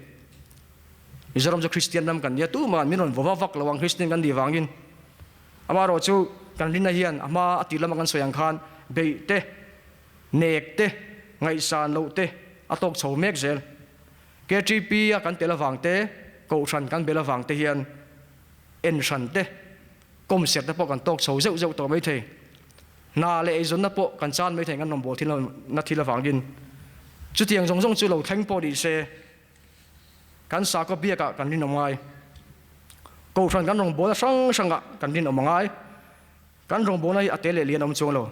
Speaker 9: Mizoram chu Kristian ram kan nia, tumah min rawn vaw vak lo ang Kristian kan nih vangin. Amaherawh chu kan rinna hian a hma a tih lama kan sawi ang khan beih te, nek te, ngaihsan loh te a tawk chho mek zel. KTP a kan tel avang te, Kohhran kan bel avang te hian en hran te, kawm ser te pawh kan tawk chho zeuh zeuh tawh mai thei. Hna leh eizawnna pawh kan chan mai thei kan rawn bawl thil na thil avangin. Chutiang zawng zawng chu lo thleng pawh ni se, Kan sakhaw biakah kan rinawm ngai. Kohhran kan rawngbawlna hrang hrangah kan rinawm a ngai. Kan rawngbawlna hi a te leh lian a awm chuang lo.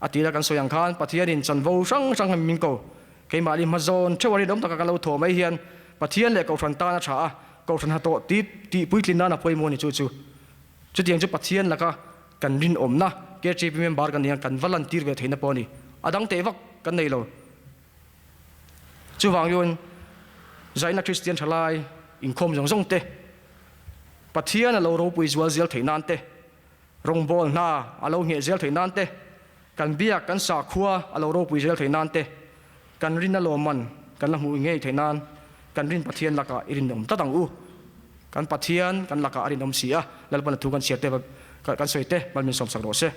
Speaker 9: A tira kan sawi ang khan Pathianin chanvo hrang hrang min ko. Keimahni hmazawn theuh a rinawm taka kan lo thaw mai hian Pathian leh Kohhran tan a tha a, Kohhran hnathawh tih tih puitlin nan a pawimawh a ni chu chu. Chutiang chu Pathian laka kan rinawmna KTP member kan nih ang kan va lantir ve theihna pawh a ni. A dang teh vak kan nei lo. Chuvang chuan Zaina Kristian thalai inkhawm zawng zawng te, Pathian a lo ropui zual zel theih nan te, rawngbâwl hna a lo ngheh zel theih nan te, kan biak kan sakhua a lo ropui zel theih nan te, kan rinna lawmman kan la hmuh ngei theih nan kan rin Pathian lakah i rinawm tlat ang u. Kan Pathian kan lakah a rinawm si a, Lalpan a thu kan chhiar te kan sawi te mal min sawmsak rawh se.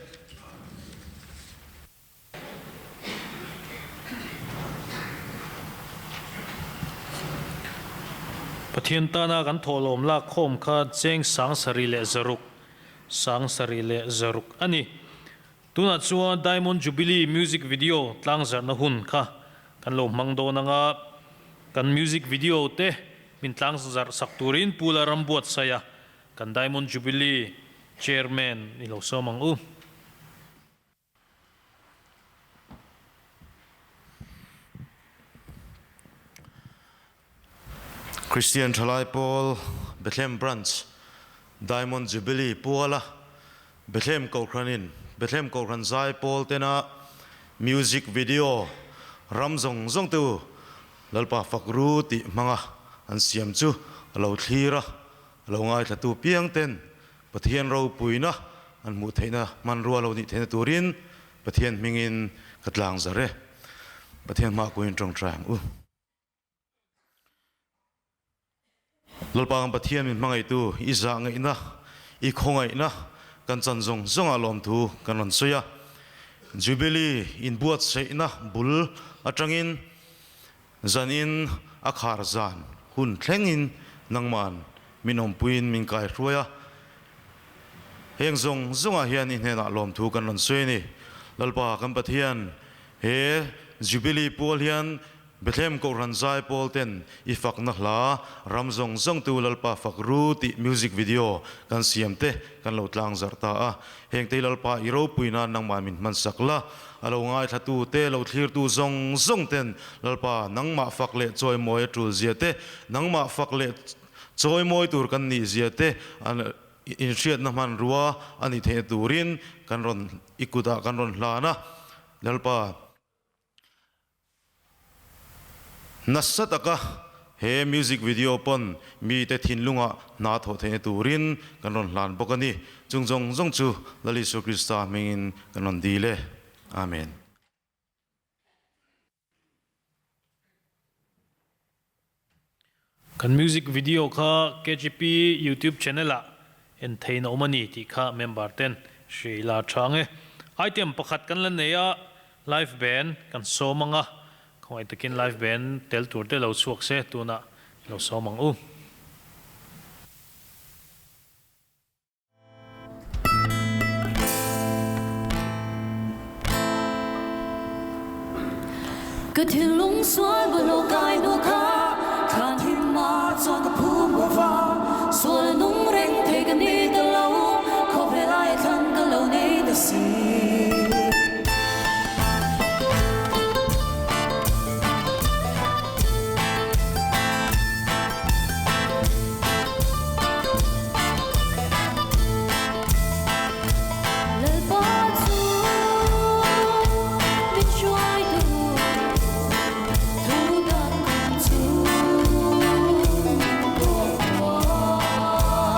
Speaker 1: Pathian tana kan thawhlawm lak khawm kha cheng sang sarih leh zaruk, 706 a ni. Tunah chuan Diamond Jubilee music video tlangzarhna hun kha kan lo hmang dawn anga kan music video te min tlangzarh sak turin Pu Lalrambuatsaia kan Diamond Jubilee. Chairman i lo sawm ang u.
Speaker 10: Christian Thalai Pawl Bethlehem Branch Diamond Jubilee puala Bethlehem Kohhranin Bethlehem Kohhran zai pawl tena music video ram zawng zawng te u Lalpa fak ru tih hmanga an siam chu a lo thlir a, a lo ngaithlatu piang ten Pathian ropuina an hmuh theihna hmanrua lo nih theihna turin Pathian hmingin ka tlang zar e. Pathian hma kuin tawngtai ang u. Lalpa kan Pathian min hmangaihtu i zah ngaihna, i khawngaihna kan chan zawng zawngah lawmthu kan rawn sawi a. Jubilee inbuatsaihna bul atangin Zanin a khar zan hun thlengin nangman min awmpuiin min kaihruai a, heng zawng zawngah hian i hnenah lawmthu kan rawn sawi a ni. Lalpa kan Pathian, he Jubilee pual hian Bethlehem Kohhran zai pawl ten i fakna hla ram zawng zawngtu Lalpa fak ru tih music video kan siam te kan lo tlang zarh ta a. Hengte hi Lalpa i ropui nan nangmah min hmansak la. A lo ngaithlatu te, lo thlirtu zawng zawng ten Lalpa, nangmah fak leh chawimawi a tul zia te, nangmah fak leh chawimawi tur kan nih zia te inhriatna hmanrua a nih theihna turin kan rawn i kutah kan rawn hlan a. Lalpa. Nasa taka he music video pawn mite thinlungah hna thawh theihna turin kan rawn hlan bawk a ni. Chung zawng zawng chu Lal Isua Krista hmingin kan rawn dil e. Amen.
Speaker 1: Kan music video kha KGP YouTube channel ah en theihna awm a ni tih kha member ten hria ila tha ang e. Item pakhat kan la nei a, live band kan sawm ang a, khawngaih takin live band tel tur te lo chhuak se tunah lo sawm ang u.
Speaker 11: Ka thinlung sual bawlhhlawh kai hnu kha thlan him a chuan ka phum bo va, sual a nung reng thei ka ni ta lo, khawvel aia thlan ka lo nei ta si. Lalpa chu min hruaitu thu dang kan chu tuah.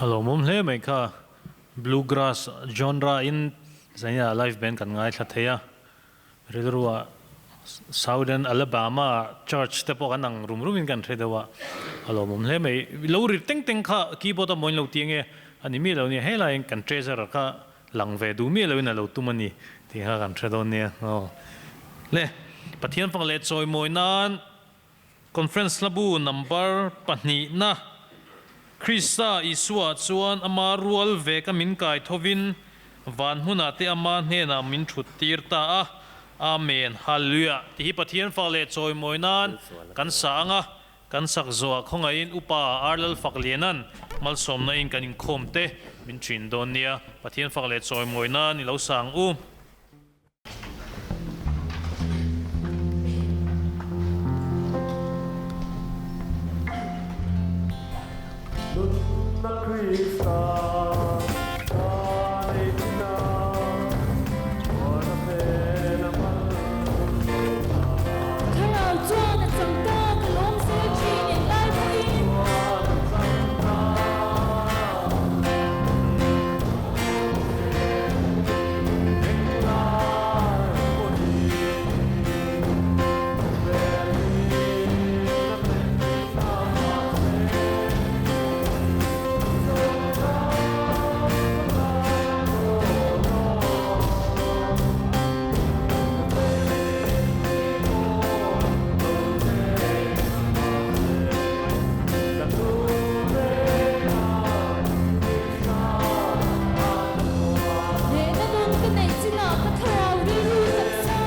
Speaker 1: A lawmawm hle mai kha. Bluegrass genre in zaina live band kan ngaithla thei a. Rilrua Southern Alabama church te pawh kan ang rum rum in kan hre deuh a. A lawmawm hle mai. Lo ri teng teng kha keyboard a mawi lo ti ange a ni miah lo nia. Helaiin kan treasurer kha lang ve duh miah loin a lo tum a ni tih kha kan hre dawn nia. Aw le, Pathian fak leh chawimawi nan Conference hlabu number pahnihna, Krista Isua chuan ama rual ve ka min kai thovin van hmunah te ama hnenah min thut tir ta a. Amen. Hallelujah. Tih hi Pathian fak leh chawimawi nan kan sa ang a, kan sak zawhah khawngaihin Upa Ar Lalfakliana'n malsawmna in kan inkhawm te min thin dawn nia. Pathian fak leh chawimawi nan i lo sa ang u.
Speaker 12: Nunna Krista ka nei thin a, chuan a hmel a hman lo ta.
Speaker 11: Thlarau chuan a chang ta, ka lawm zel thin eng lai pawhin.
Speaker 12: Chuan a chang ta.
Speaker 11: Hnehna nun ka neih chinah ka thlarau rilru taksa.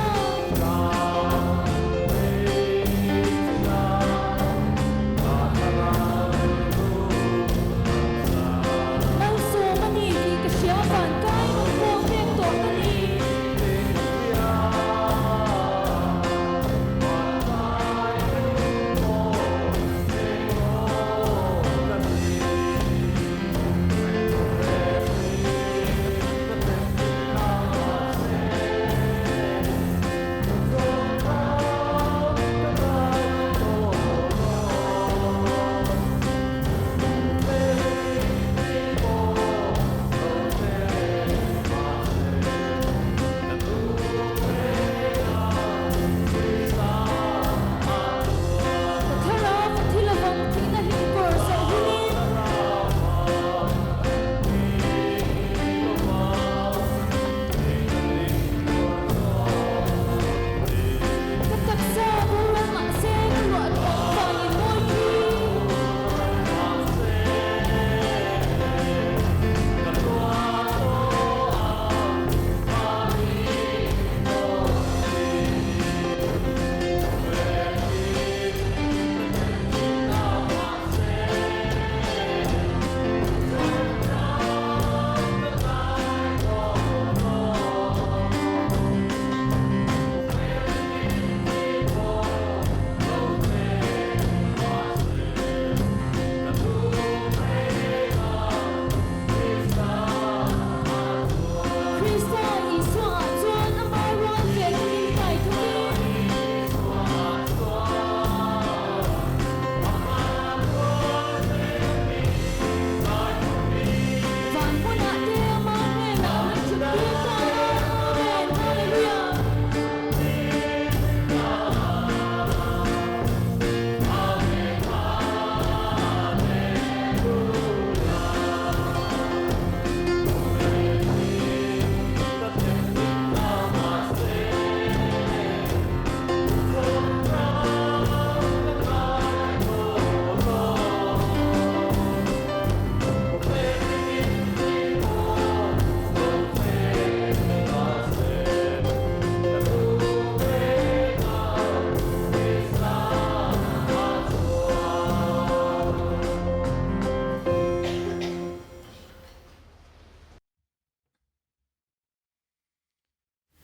Speaker 11: Malsawm a ni tih ka hria van kai nun pawh pek tawh ka ni. Ka thlarau a thi lovang thihna hlim kawr zawh hunin. Ka taksa boral mahse ka ruah luah vangin mawi khi. Krista Isua ah chuan ama rual ve ka min kai thawkin. Van hmunah te ama hnenah min thut tir ta a. Amen. Hallelujah.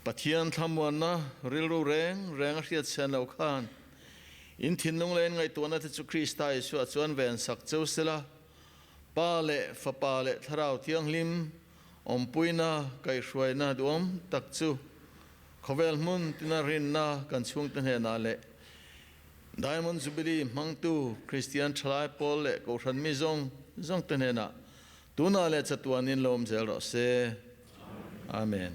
Speaker 13: Pathian thlamuanna rilru reng reng a hriat sian lo khan in thinlung leh in ngaihtuahna te chu Krista Isua chuan ven sak cheu sela, Pa leh Fapa leh Thlarau Thianghlim awmpuina kaihhruaina duhawm tak chu khawvel hmun tina rinna kan chhungte hnenah leh Diamond Jubilee hmangtu Kristian thalai pawl leh Kohhran mi zawng zawngte hnenah. Tunah leh chatuanin lo awm zel rawh se. Amen.